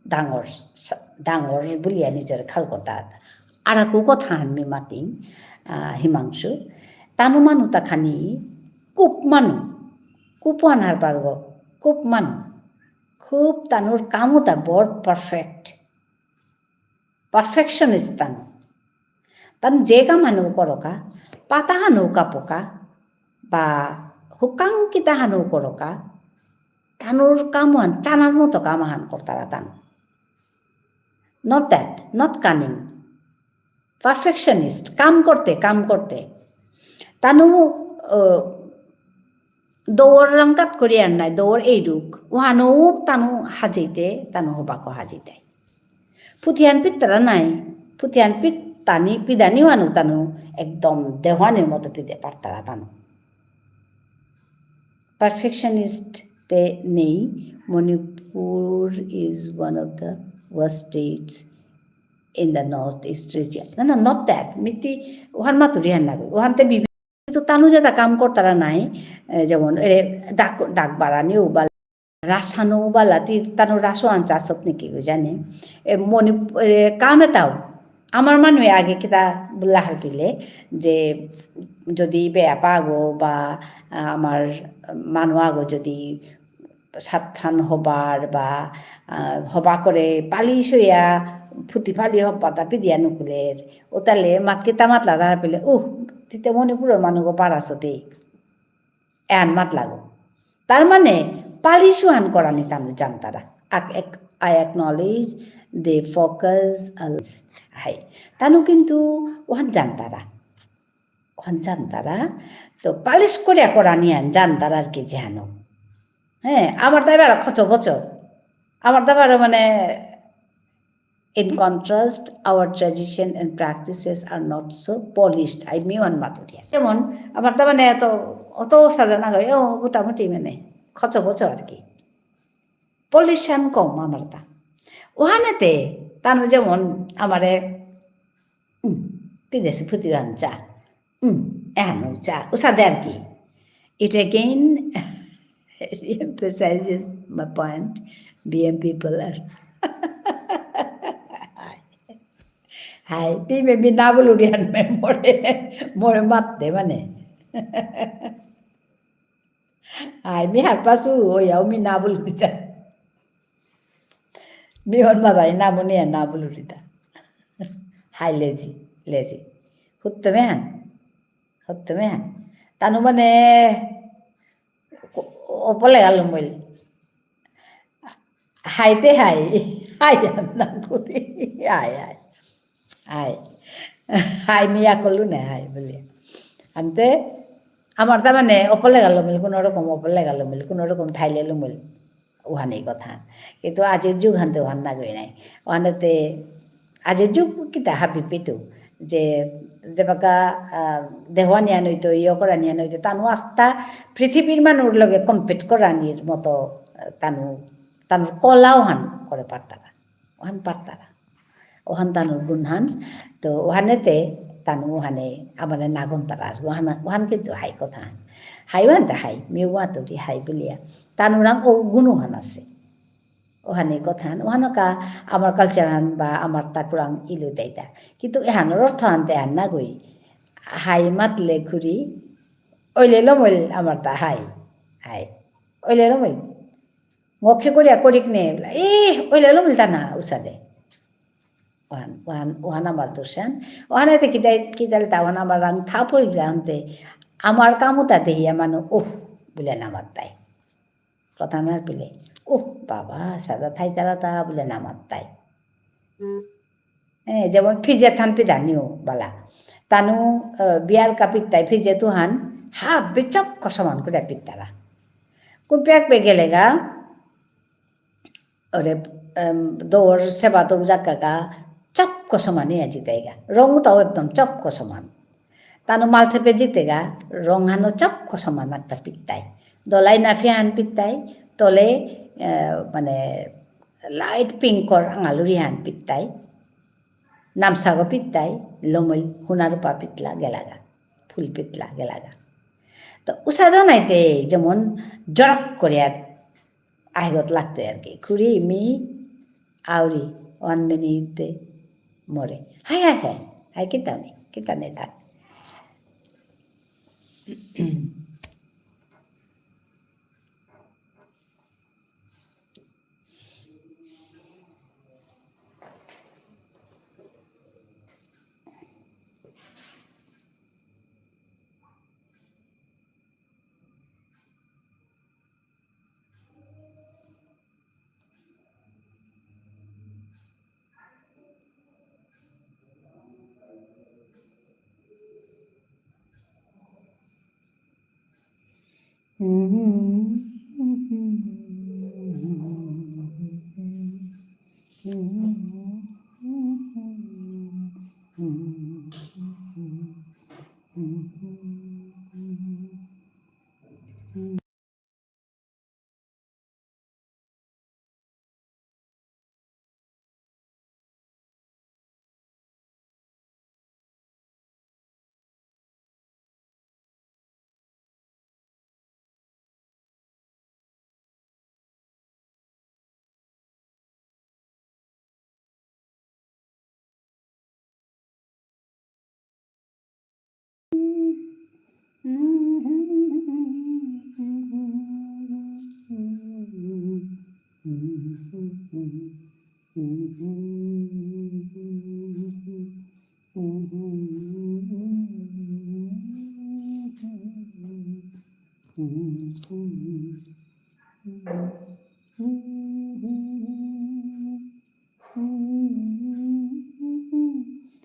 ডাঙর, সা-, ডাঙর বুলিয়া নিজর খাল কথা। আরাকু কথা হান মি মাতিং, আহ, হিমাংশু। তানু মানু তা খানি কুপ মানু, কুপ আনার পারগ, কুপ মানু। খুব তানুর কামু তা বড় perfect। Perfectionist তানু। তানু যে কাম হানু করকা, পাতা হানু কাপকা, বা হুকাং কিতা হানু করকা, তানুর কাম হান, চানার মতো কাম হান করতারা Tanu. Not that, not cunning. Perfectionist, কাম করতে, কাম করতে। তানু, আহ, দৌড় রঙ্গাত করিয়ার নাই, দৌড় এইরুক, ওহানো তানু হাজিতে, তানু হবাকো হাজিতে। ফুতিয়ান পিত্তারা নাই, ফুতিয়ান পিত্তানি, পিদানি ওহানো তানু একদম দেওয়ানির মতো পিদে পারতারা তানু। Perfectionist তে নেই, Manipur is one of the worst states in the North East region. না, না, not that. মিতি, ওহান মাতুরি হান না গো। ওহান তে বিভি-, তো তানু যেতা কাম করতারা নাই, এ, যেমন, এ, ডাক, ডাক বাড়ানি উবাল, রাসানো উবালা, তি, তানু রাসো আনচা আসত নাকি গো জানে। এ, মণিপ-, এ, কাম এতাও। আমার মানুয়ে আগে কিতা বুল্লা হারপিলে, যে যদি বেয়াপা আগো বা, আ, আমার মানু আগো যদি সাতহান হবার বা, আহ, হবা করে পালি সইয়া ফুতি ফালি হবা তা পিদিয়া নুকুলের। ও তাহলে মাত কিতা মাতলা তার পেলে, উহ, তিতে মণিপুরর মানুগো পারাসতে। এহান মাতলাগো। তার মানে, পালি সুহান করানি তানু জানতারা। আক-, এক-, I acknowledge they focus a lot. হাই। তানু কিন্তু ওহান জানতারা। ওহান জানতারা। তো পালিশ করিয়া করানি আন জানতারা আর কি যেহানো। হ্যাঁ, আমার দাবারো খচ বচ। আমার দাবারো মানে, in contrast, our tradition and practices are not so polished. I me ওহান মাতুরিয়া। যেমন, আমার দা মানে এত, অত সাজা না গো, ও মোটামুটি মানে, খচ বচ আর কি। Polish হান কম আমার দা। ওহানেতে, তানু যেমন আমারে উম, বিদেশি ফুতি বানচা। উম, এহানো চা। উসাদে আর কি। It again re-emphasizes my point. B M people are হাই, তি মে মি না বুলুরি হান মে মোরে, মোরে মাততে মানে। হাই, মি হারপাসু, ওয়াও মি না বুলুরি তা। মি হন মাদাই না মুনিয়া না বুলুরিতা। হাই লেজি, লেজি। হুত্তমে হান। হুত্তমে হান। তানু মানে, ও-, ওপলে গেল মইল। হাইতে হাই। হাই হান না করি। হাই, হাই। হাই। হাই মিয়া কলু নে হাই বুলে। আনতে, আমার তা মানে ওপলে গেল মিল, কোনো রকম ওপলে গেল মিল, কোনো রকম থাইলে লুমিল। ওহানেই কথা। কিন্তু আজির যুগ হানতে ওহান না গই নাই। ওহানেতে আজির যুগ কিতা হাবি পেতু যে, যেবাকা, আহ, দেহুয়ানিয়া নইতো, ইয়ে করানিয়া নইতো, তানু আস্তা পৃথিবীর মানুর লগে compete করানির মতো, আহ, তানু, তানুর কলা ওহান করে পারতারা। ওহান পারতারা। ওহান তানুর গুণহান। তো ওহানেতে তানু ওহানে আমারে নাগন তারা। ওহান, ওহান কিন্তু হাই কথা হান। হাই ওহানতে হাই, মিউ ওয়াতুরি হাই বুলিয়া। তানুরাং ও গুণ ওহান আছে। ওহানি কথান, ওহানকা আমার culture হান বা আমার তা কুরাং ইলু দেইতা। কিন্তু এহানর অর্থ হান তে হান না গই। হাই মাতলে খুরি, ওইলে লমইল আমার তা হাই। হাই। ওইলে লমইল। ঙখে করিয়া করিক নে, এ, ওইলে লমইল তা না, উসাদে। ওহান, ওহান, ওহান আমার দোষান। ওহানে তে কিতাই, কিতালে তা ওহান আমার রাং থা পড়িল গানতে। আমার কামুতা দেহিয়া মানু, উহ, বুলে নামাত তাই। কথা না পিলে, উহ, বাবা, সাদা থাইতারা তা, বুলে নামাত তাই। এ, যেমন ফিজে থান পিদা নিউ বালা। তানু, আহ, বিয়ার কাপিত তাই ফিজে তুহান, হা, বেচক কসমান করে পিতারা। কুম্পিয়াক পে গেলেগা, ওরে, এম, দৌর সেবা তো জাকাগা, চক্ক সমানে আজি তাইগা। রং তাও একদম চক্ক সমান। তানু মালঠেপে জিতেগা, রং হানো চক্ক সমান একটা পিত্তাই। দলাই নাফিয়া হান পিত্তাই, তলে, এ, মানে, light pink র আঙালুরি হান পিত্তাই। নামসাগো পিত্তাই, লমইল, হুনারুপা পিতলা গেলাগা। ফুল পিতলা গেলাগা। তো উসাদো নাইতে যেমন জরক করে আর আহিগত লাগতো আর কি। খুরি মি আউরি one minute মরে। হাই, হাই, হাই। হাই, কিতা নেই, কিতা নেই থাক।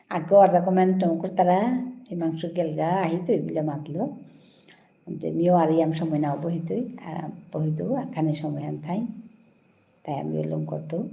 আগো অর্ধা comment করতারা, হিমাংশু গেলগা, আহিতই বুলে মাতলো। আনতে মিও আর ইয়াম সময় নাও বহিতই, আ, বহিতু, আখানে সময় আন থাই। তাই আমিও লম করতু।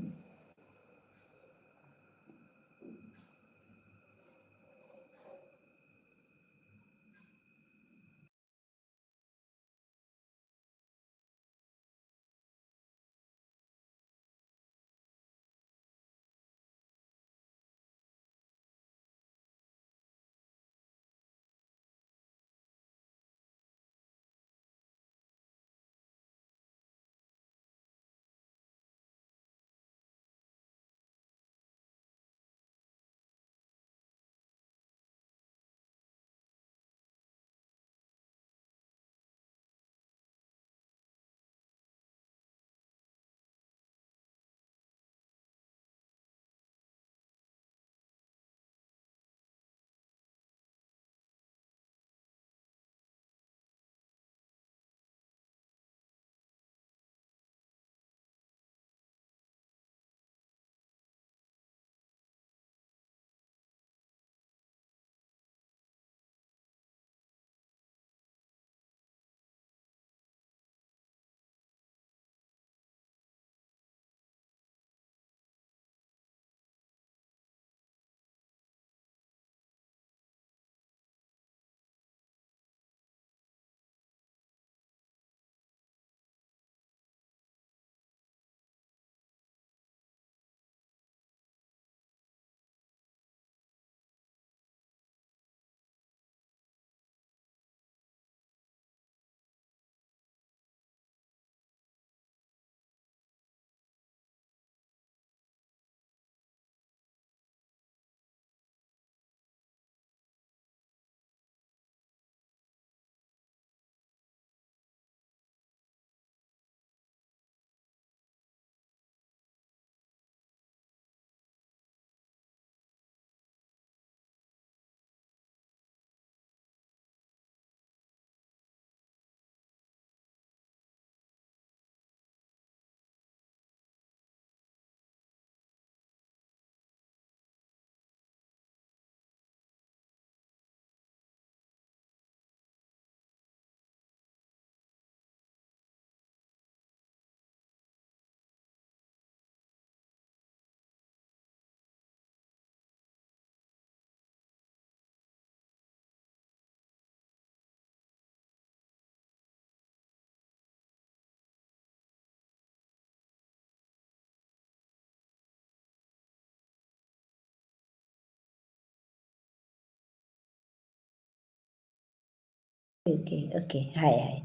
Okay, okay. Hi, hi.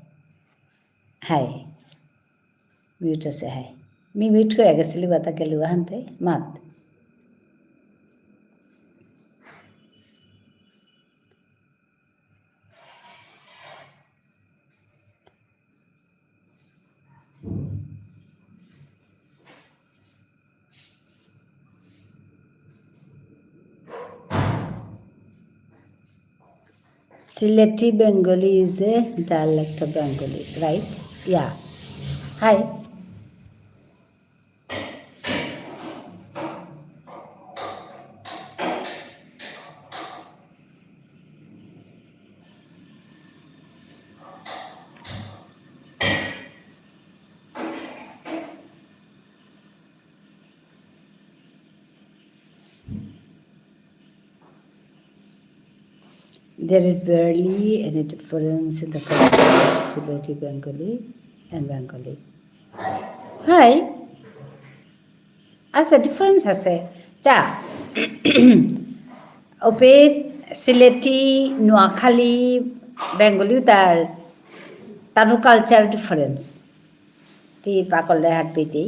Hi. Mute আছে, hi. মি mute করে গেছিলি, কথা গেল হানতে, মাত। Sylheti Bengali is a dialect of Bengali, right? Yeah. Hi. There is barely any difference in the culture of Sylheti Bengali and Bengali. Hi. আছে, difference আছে। চা, ওপে সিলেটি, নোয়াখালী, বেঙ্গলি তার, তানুর culture difference। তি পাকলে হারপিতি।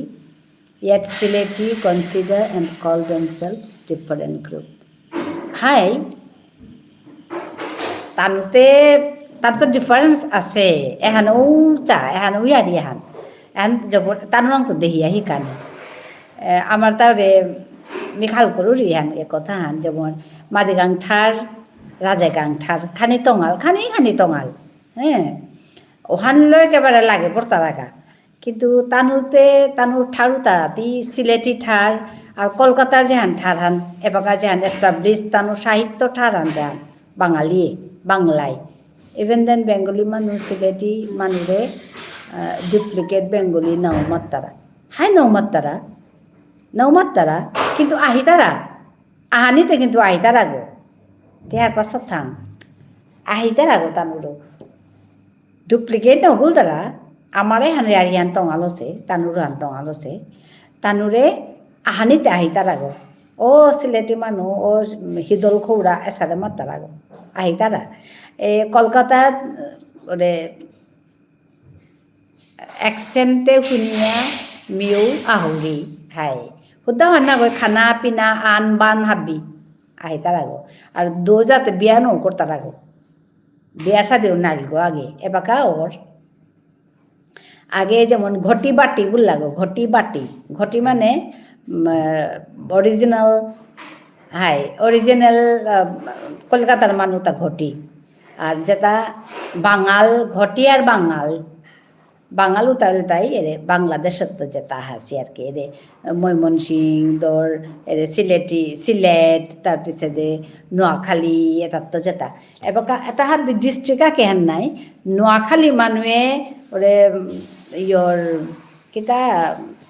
Yet Sylheti consider and call themselves different group. হাই, তানুতে, তার তো difference আছে। এহান ও চা, এহান ও ইয়ারি এহান। এহান জবর, তানু নাং তো দেহিয়া হিকানি। এ, আমার তারে মি খাল করুরি এহান এ কথা হান, যেমন মাদিগাং ঠার, রাজাগাং ঠার, খানি তঙাল, খানি খানি তঙাল। হ্যাঁ, ওহান লয় একেবারে লাগে পড়তারাগা। কিন্তু তানুতে, তানুর ঠারুতা, তি সিলেটি ঠার, আর কলকাতার যেহান ঠারহান, এবাকা যেহান established তানুর সাহিত্য ঠারহান যেহান, বাঙালি, বাংলায়। Even then Bengali মানু, সিলেটি মানুরে, আহ, duplicate Bengali নাও মাত্তারা। হাই নাও মাত্তারা, নাও মাত্তারা, কিন্তু আহিতারা, আহানিতে কিন্তু আহিতারা গো। তে হারপাসত থাং। আহিতারা গো তানুরো। Duplicate না গুলতারা, আমারে হান রিয়ারিয়ান তঙাল আসে, তানুরহান তঙাল আসে। তানুরে আহানিতে আহিতারা গো। ও সিলেটি মানু, ও হিদল খৌরা, এসারে মাত্তারা গো। আহিতারা। এ, কলকাতাত, ওরে, accent এ হুনিয়া মিউ আহুরি, হাই। হুদ্দা হান্না গো খানা পিনা আন বান হাবি। আহিতারা গো। আর দোজাতে বিয়া নৌ করতারা গো। বিয়া শাদিও নাগি গো আগে। এবাকা ওর। আগে যেমন ঘটি বাটি বুললা গো, ঘটি বাটি। ঘটি মানে, উম, আহ, original, হাই, original, আহ, কলকাতার মানুতা ঘটি। আর যেটা বাঙাল, ঘটি আর বাঙাল, বাঙাল উতাল তাই এরে বাংলাদেশত তো যেটা আছে আর কি, এরে ময়মনসিং, দর, এরে সিলেটি, সিলেট, তার পিছে দে নোয়াখালী, এটাত তো যেটা। এবাকা এটা হাবি district আকে হান নাই, নোয়াখালী মানুয়ে ওরে, উম, ইয়র, কিতা,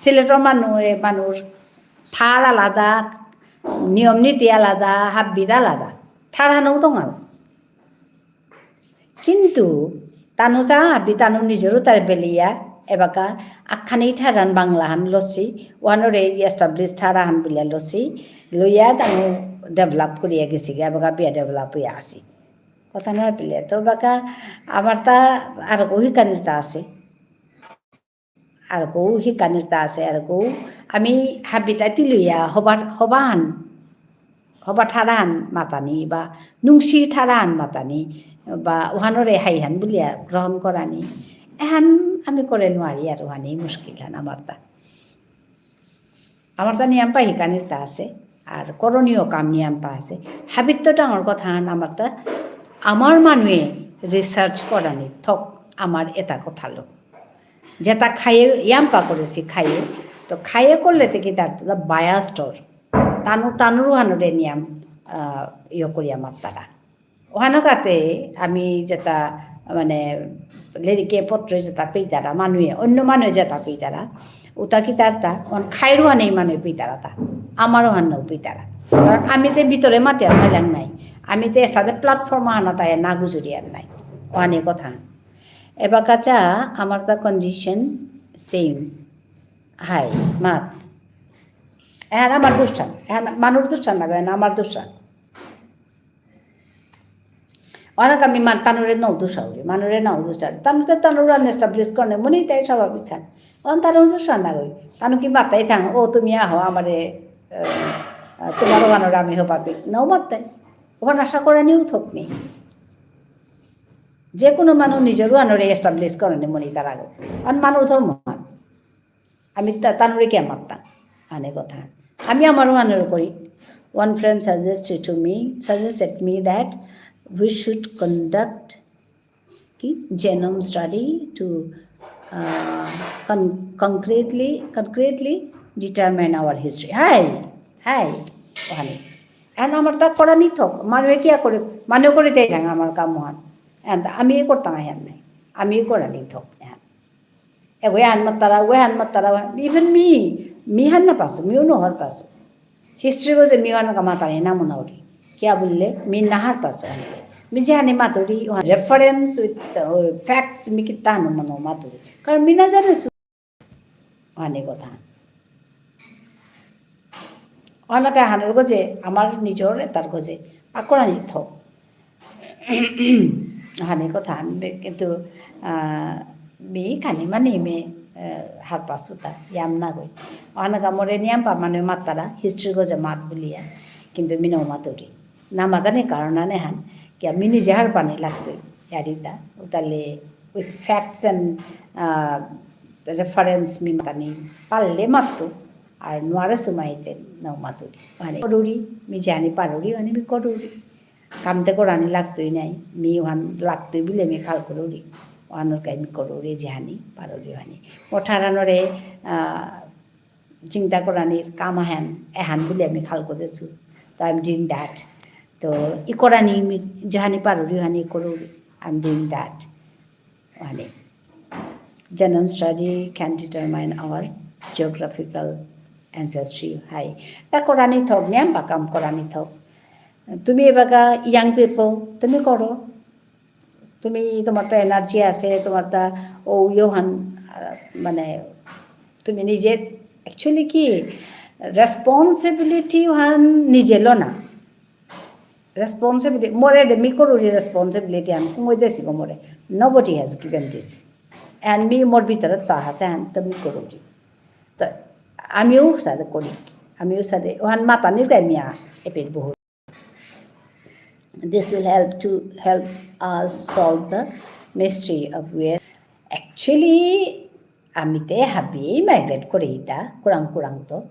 সিলেটর মানুয়ে, মানুর ঠার আলাদা, নিয়ম নীতি আলাদা, হাব্বিত আলাদা। ঠার হানও তঙাল। কিন্তু তানু চা হাবি তানু নিজরও তার বেলিয়া, এবাকা আখানি ঠারহান বাংলাহান লসি, ওহানরে establish ঠারহান বুলিয়া লসি, লইয়া তানু develop করিয়া গেছিগা, এবাকা বিয়া develop হইয়া আসি। কথা না পেলে তো বাকা আমার তা আর কহি কানিতা আছে। আর কৌ হিকানির তা আছে, আর কৌ আমি হাবিতা তিলুইয়া হবা, হবাহান, হবা ঠারাহান মাতানি বা নুংসি ঠারাহান মাতানি বা ওহানরে হাইহান বুলিয়া গ্রহণ করানি। এহান আমি করে নোয়ারি আর ওহানি মুশকিল হান আমার তা। আমার তা নিয়াম পা হিকানির তা আছে, আর করণীয় কাম নিয়াম পা আছে। হাবিত্ত ডাঙর কথা হান আমার তা, আমার মানুয়ে research করানি থক আমার এটা কথা লো। যেটা খায়ে ইয়াম্পা করেছি খায়ে, তো খায়ে করলে তে কি তার তো biased অর। তানু, তানুরু হানুরে নিয়াম, আহ, ইয়ে করিয়া মাত্তারা। ওহানো কাতে আমি যেটা, মানে, লেরিকে পত্রে যেটা পেইতারা মানুয়ে, অন্য মানুয়ে যেটা পেইতারা, ওটা কি তার তা, অন খাইরু হানেই মানুয়ে পেইতারা তা, আমারও হান্নাও পেইতারা। কারণ আমি তে ভিতরে মাতে আর ফাইলাং নাই। আমি তে এসাদে platform হানা তাই না গুজুরি আর নাই। ওহানে কথা। এবাকা চা আমার তা condition same। হাই, মাত। এহান আমার দুষহান, এহান মানুর দুষহান লাগে না, আমার দুষহান। অনেক আমি মান-, তানুরে নৌ দুষাউরি, মানুরে নৌ দুষাউরি। তানু তো তানুর আন establish করে, মনেই তাই স্বাভাবিক খান। অন তানু দুষা না গই। তানু কি মাতাই থাং, "ও তুমি আহো আমারে, আহ, আহ, তোমার ওহানরে আমি হবা পিক।" নৌ মাতাই। ওহান আশা করে নিউ থক নেই। যে কোনো মানু নিজর ওহানরে establish করে নি মনেই তার আগে। অন মানু ধর্ম হান। আমি তা-, তানুরে কিয়া মাততাম? আনে কথা। আমি আমার ওহানরে করি। One friend suggested to me, suggested me that we should conduct কি? Genome study to, uh, con-, concretely, concretely determine our history. হাই, হাই, ওহানে। এখন আমার তা করা নি থক। মানুয়ে কিয়া করে? মানুয়ে করে দেয় না আমার কাম ওহান। এখন তা আমি করতাম এখন নাই। আমি করা নি থক এখন। এগো এহান মাতারা, ওহান মাতারা, even me, মি হান না পাসু, মিও না হার পাসু। History গজে মি ওহান কা মাতানি না মনাউরি। কিয়া বুললে, মি না হার পাসু আনলে। মি যেহানি মাতুরি, ওহান reference with, uh, facts me কিতা হান মনো মাতুরি। কারণ মি না জানেসু। ওহানি কথা। অনেকে হানর গজে, আমার নিজর এতার গজে, আকরানি থক। হানি কথা হান বে-, কিন্তু, আহ, মি খানি মানি মে, আহ, হারপাসুতা, ইয়াম না গই। অনেকে মোরে নিয়াম পা মানে মাতারা, history গজে মাত বুলিয়া, কিন্তু মি নৌ মাতুরি। না মাতানি কারণ আনে হান, কিয়া মি নিজে হারপানি লাগতই, ইয়ারিতা, উতালে, with facts and, uh, reference মি মাতানি, পারলে মাতু, আর নোয়ারে সুমাইতে নৌ মাতুরি। মানে, করুরি, মি জানি পারুরি, মানে মি করুরি। কামতে করানি লাগতই নাই, মি ওহান লাগতই বুলে মি খাল করুরি। ওহানর কাই মি করুরি জানি, পারুরি ওহানি। মোর ঠারহানরে, আহ, চিন্তা করানির কাম আহান, এহান বুলে মি খাল করেসু। তো I am doing that। তো ই করানি মি জানি পারুরি ওহানি করুরি। I am doing that। মানে, genome study can determine our geographical ancestry. হাই। তা করানি থক, নিয়াম বা কাম করানি থক। তুমি এবাকা young people, তুমি করো। তুমি, তোমার তো energy আছে, তোমার তা ও ইয়োহান, আহ, মানে, তুমি নিজে, actually কি, responsibility ওহান নিজে লো না। Responsibility, মোরে দে মি করুরি responsibility আন, কুঙগই দেসি গো মোরে। Nobody has given this। And me more ভিতরে তা আছে আন, তো মি করুরি। তো আমিও সাদে করি, আমিও সাদে, ওহান মাতানি দেয় মিয়া, এপেই বহুত। This will help to help us solve the mystery of where actually আমি তে হাবি migrate করে হিতা, কুরাং কুরাং তো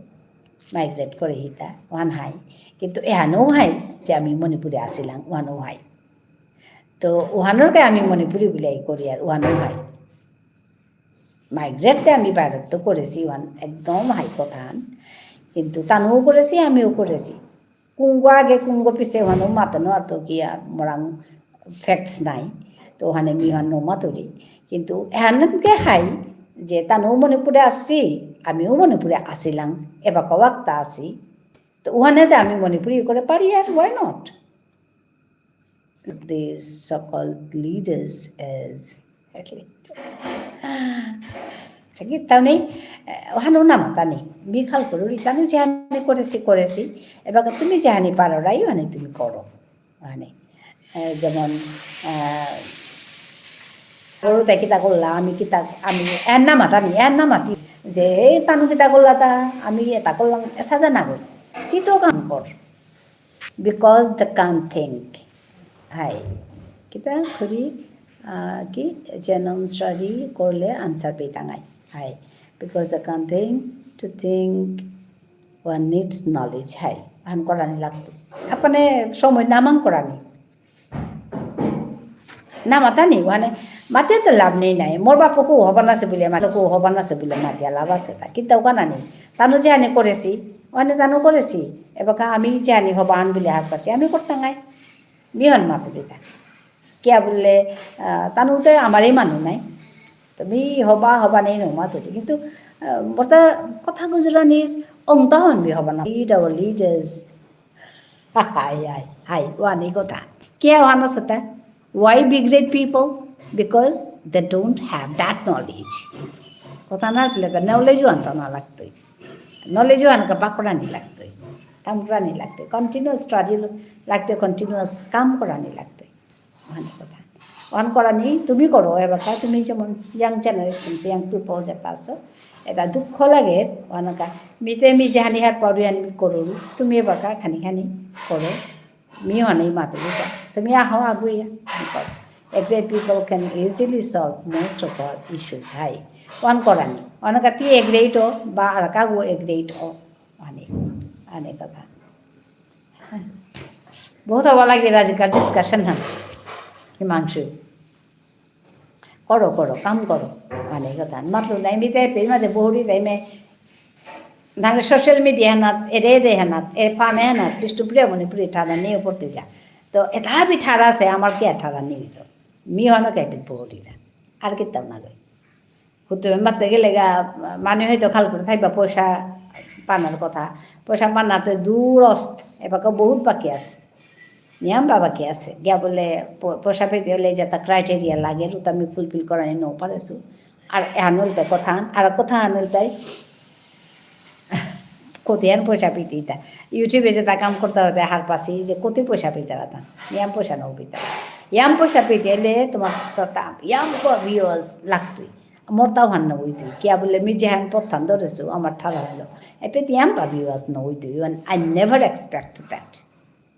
migrate করে হিতা, ওহান হাই। কিন্তু এহানও হাই যে আমি মণিপুরে আসিলাম, ওহানও হাই। তো ওহানর কে আমি মণিপুরি বুলিয়াই করি আর ওহানও হাই। Migrate তে আমি বাইরে তো করেসি, ওহান একদম হাই কথা হান। কিন্তু তানুও করেসি, আমিও করেসি। কুঙগ আগে কুঙগ পিছে ওহানও মাতানো আর তো কি আর মোরাং facts নাই। তো ওহানে মি ওহান নৌ মাতুরি। কিন্তু এহানকে হাই যে তানুও মণিপুরে আসি, আমিও মণিপুরে আসিলাম, এবাকাও আক্তা আসি। তো ওহানে যে আমি মণিপুরি করে পারি আর, why not? These so-called leaders as, okay. আচ্ছা, কি তাও নেই? এ, ওহানও না মাতানি। মি খাল করুরি, তানু যেহানি করেসি, করেসি। এবার তুমি যেহানি পারো, রাই, ওহানি তুমি করো। ওহানি। এ, যেমন, এ, করো তাই কিতা করলা, আমি কিতা, আমি, এর না মাতানি, এর না মাতি। যে, এই তানু কিতা করলা তা, আমি এটা করলাম, এসাদে না করি। কি তো কাম কর? Because they can't think. হাই। কিতা করি, আহ, কি genome study করলে answer পেতাঙাই। হাই। Because they can't think, to think one needs knowledge. হাই। আন করানি লাগতো। আপনে সময় নামাং করানি। না মাতানি, মানে, মাতে তো লাভ নেই নাই। মোর বাপকও হবা না সে বুলে মাতে, কও হবা না সে বুলে মাতিয়া লাভ আছে তা। কিন্তু ওখানে নেই। তানু যেহানি করেসি, ওহানে তানু করেসি। এবাকা আমি যেহানি হবা আন বুলে হাত পাসি, আমি করতাঙাই। মিহন মাতুরিতা। কিয়া বুললে, আহ, তানুতে আমারই মানু নাই। তো মি হবা, হবা নেই নৌ মাতুরি। কিন্তু, আহ, মোরতা কথা গুজরানির অংতা হন মি হবা না। Lead our leaders. হাই, হাই, হাই, ওহানি কথা। কিয়া ওহানো সেটা? Why big great people? Because they don't have that knowledge. কথা না বুললে তো knowledge ওহান তো না লাগতই। Knowledge ওহান কা পাকড়ানি লাগতই। কাম করানি লাগতই। Continuous study লাগতই, continuous কাম করানি লাগতই। অহানে কথা। অহান করানি তুমি করো, এবাকা তুমি যেমন young generation, young people যেতা আছো, এতা দুঃখ লাগে, অহানকা মিতে মি যেহানি হারপাউরি হানি মি করুরি, তুমি এবাকা খানি খানি করো, মি অহানি মাতুরি তা, তুমি আহো আগুইয়া, মি করো। A great people can easily solve most of our issues, হাই। অহান করানি, অহানকা তি a great অ, বা আরাকগো a great অ, অহানে, অহানে কথা। বহুত হবা লাগে আজিকার discussion হান, হিমাংশু। করো, করো, কাম করো। মানে কথা। মাতলো নাই, মি তাই পেজ মাঝে বহুরি তাই মে, নালে social media হানাত, এরে এরে হানাত, এ ফামে হানাত, বিষ্ণুপ্রিয়া মণিপুরী ঠারা নিয়ে পড়তে যা। তো এতা বি ঠারা আছে, আমার কি ঠারা নেই তো। মি অহানো কে বি বহুরি না। আর কিতাও না গই। হুতে মাতে গেলে গা, মানু হয়তো খাল করে থাইবা পয়সা পানার কথা। পয়সা পানাতে দূর অস্ত, এবাকা বহুত বাকি আছে। নিয়াম বা বাকি আছে। গিয়া বুলে প-, পয়সা পেতে হলে যেতা criteria লাগে, ওতা আমি fulfill করানি ন পারেসু। আর এহান হলতে কথা, আর কথা আন হলতাই, কতি আন পয়সা পেতে ইতা। YouTube-এ যেতা কাম করতে হতে হারপাসি যে কতি পয়সা পেতে রাতা। নিয়াম পয়সা ন পেতে। ইয়াম পয়সা পেতে হলে তোমার তো তা-, ইয়াম প-, viewers লাগতই। মোর তাও হান না হইতই। কিয়া বুলে মি যেহান পথান ধরেসু, আমার ঠারা হলো। এপে তিয়াম পা viewers না হইতই। Even I never expect that.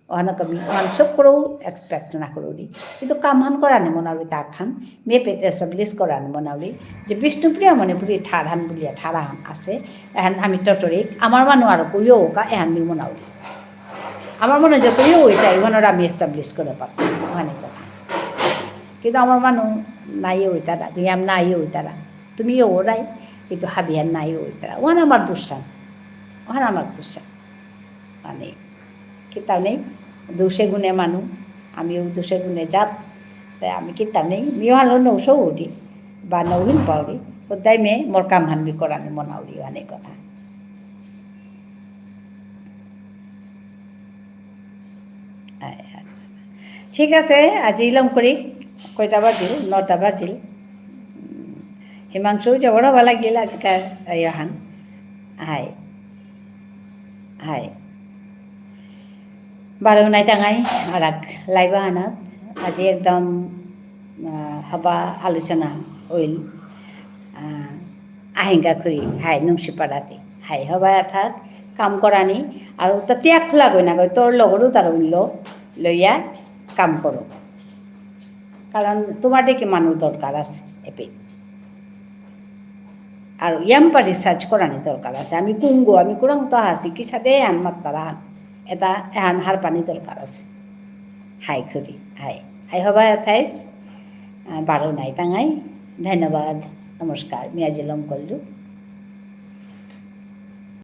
অহানকা মি, অহান সব করেও expect না করুরি। কিন্তু কামহান করানি মনাউরি তাকহান, মি এপে establish করানি মনাউরি। যে বিষ্ণুপ্রিয়া মণিপুরী ঠারহান বুলিয়া ঠারহান আছে। এহান আমি টটরিক, আমার মানু আর কইও কা, এহান মি মনাউরি। আমার মানু যত ইয়ে হইতাই, ওহানর আমি establish করে পারতাম, অহানে কথা। কিন্তু আমার মানু নাই হইতারা, ইয়াম নাই হইতারা। তুমি ইয়ে ওরাই, কিন্তু হাবিয়ার নাই হইতারা। অহান আমার দুষহান। অহান আমার দুষহান। মানে, কিতাও নেই, দুষে গুণে মানু, আমিও দুষে গুণে জাত, তাই আমি কিতাও নেই, মিও হালো নৌসো উঠি, বা নৌহিন পাউরি, কোথায় মে মোর কামহান মি করানি মনাউরি, অহানে কথা। আয়, আয়। ঠিক আছে, আজি লম করি, কয়টা বাজিল? নটা বাজিল। উম, হিমাংশু জবর হবা লাগিল আজিকার ইয়েহান। হাই। হাই। বারো নাই টাঙাই, আরাক live আহানাত। আজি একদম, আহ, হবা আলোচনা হইল। আহ, আহিঙ্গা খুরি, হাই, নুংশিপাড়াতে। হাই, হবা থাক, কাম করানি। আর তো ত্যাগ খোলা গই না গই, তোর লগরও তার উঠল, লইয়া কাম করো। কারণ তোমার দেখি মানু দরকার আছে, এপে। আর ইয়াম্পা research করানি দরকার আছে। আমি কুঙ্গো, আমি কুরাং তো আছি, কিসাদে আন মাত্তারা, এতা এহান হারপানি দরকার আছে। হাই খুরি, হাই। হাই হবা থাইস, আহ, বারো নাই টাঙাই। ধন্যবাদ, নমস্কার। মি আজি লম করলু।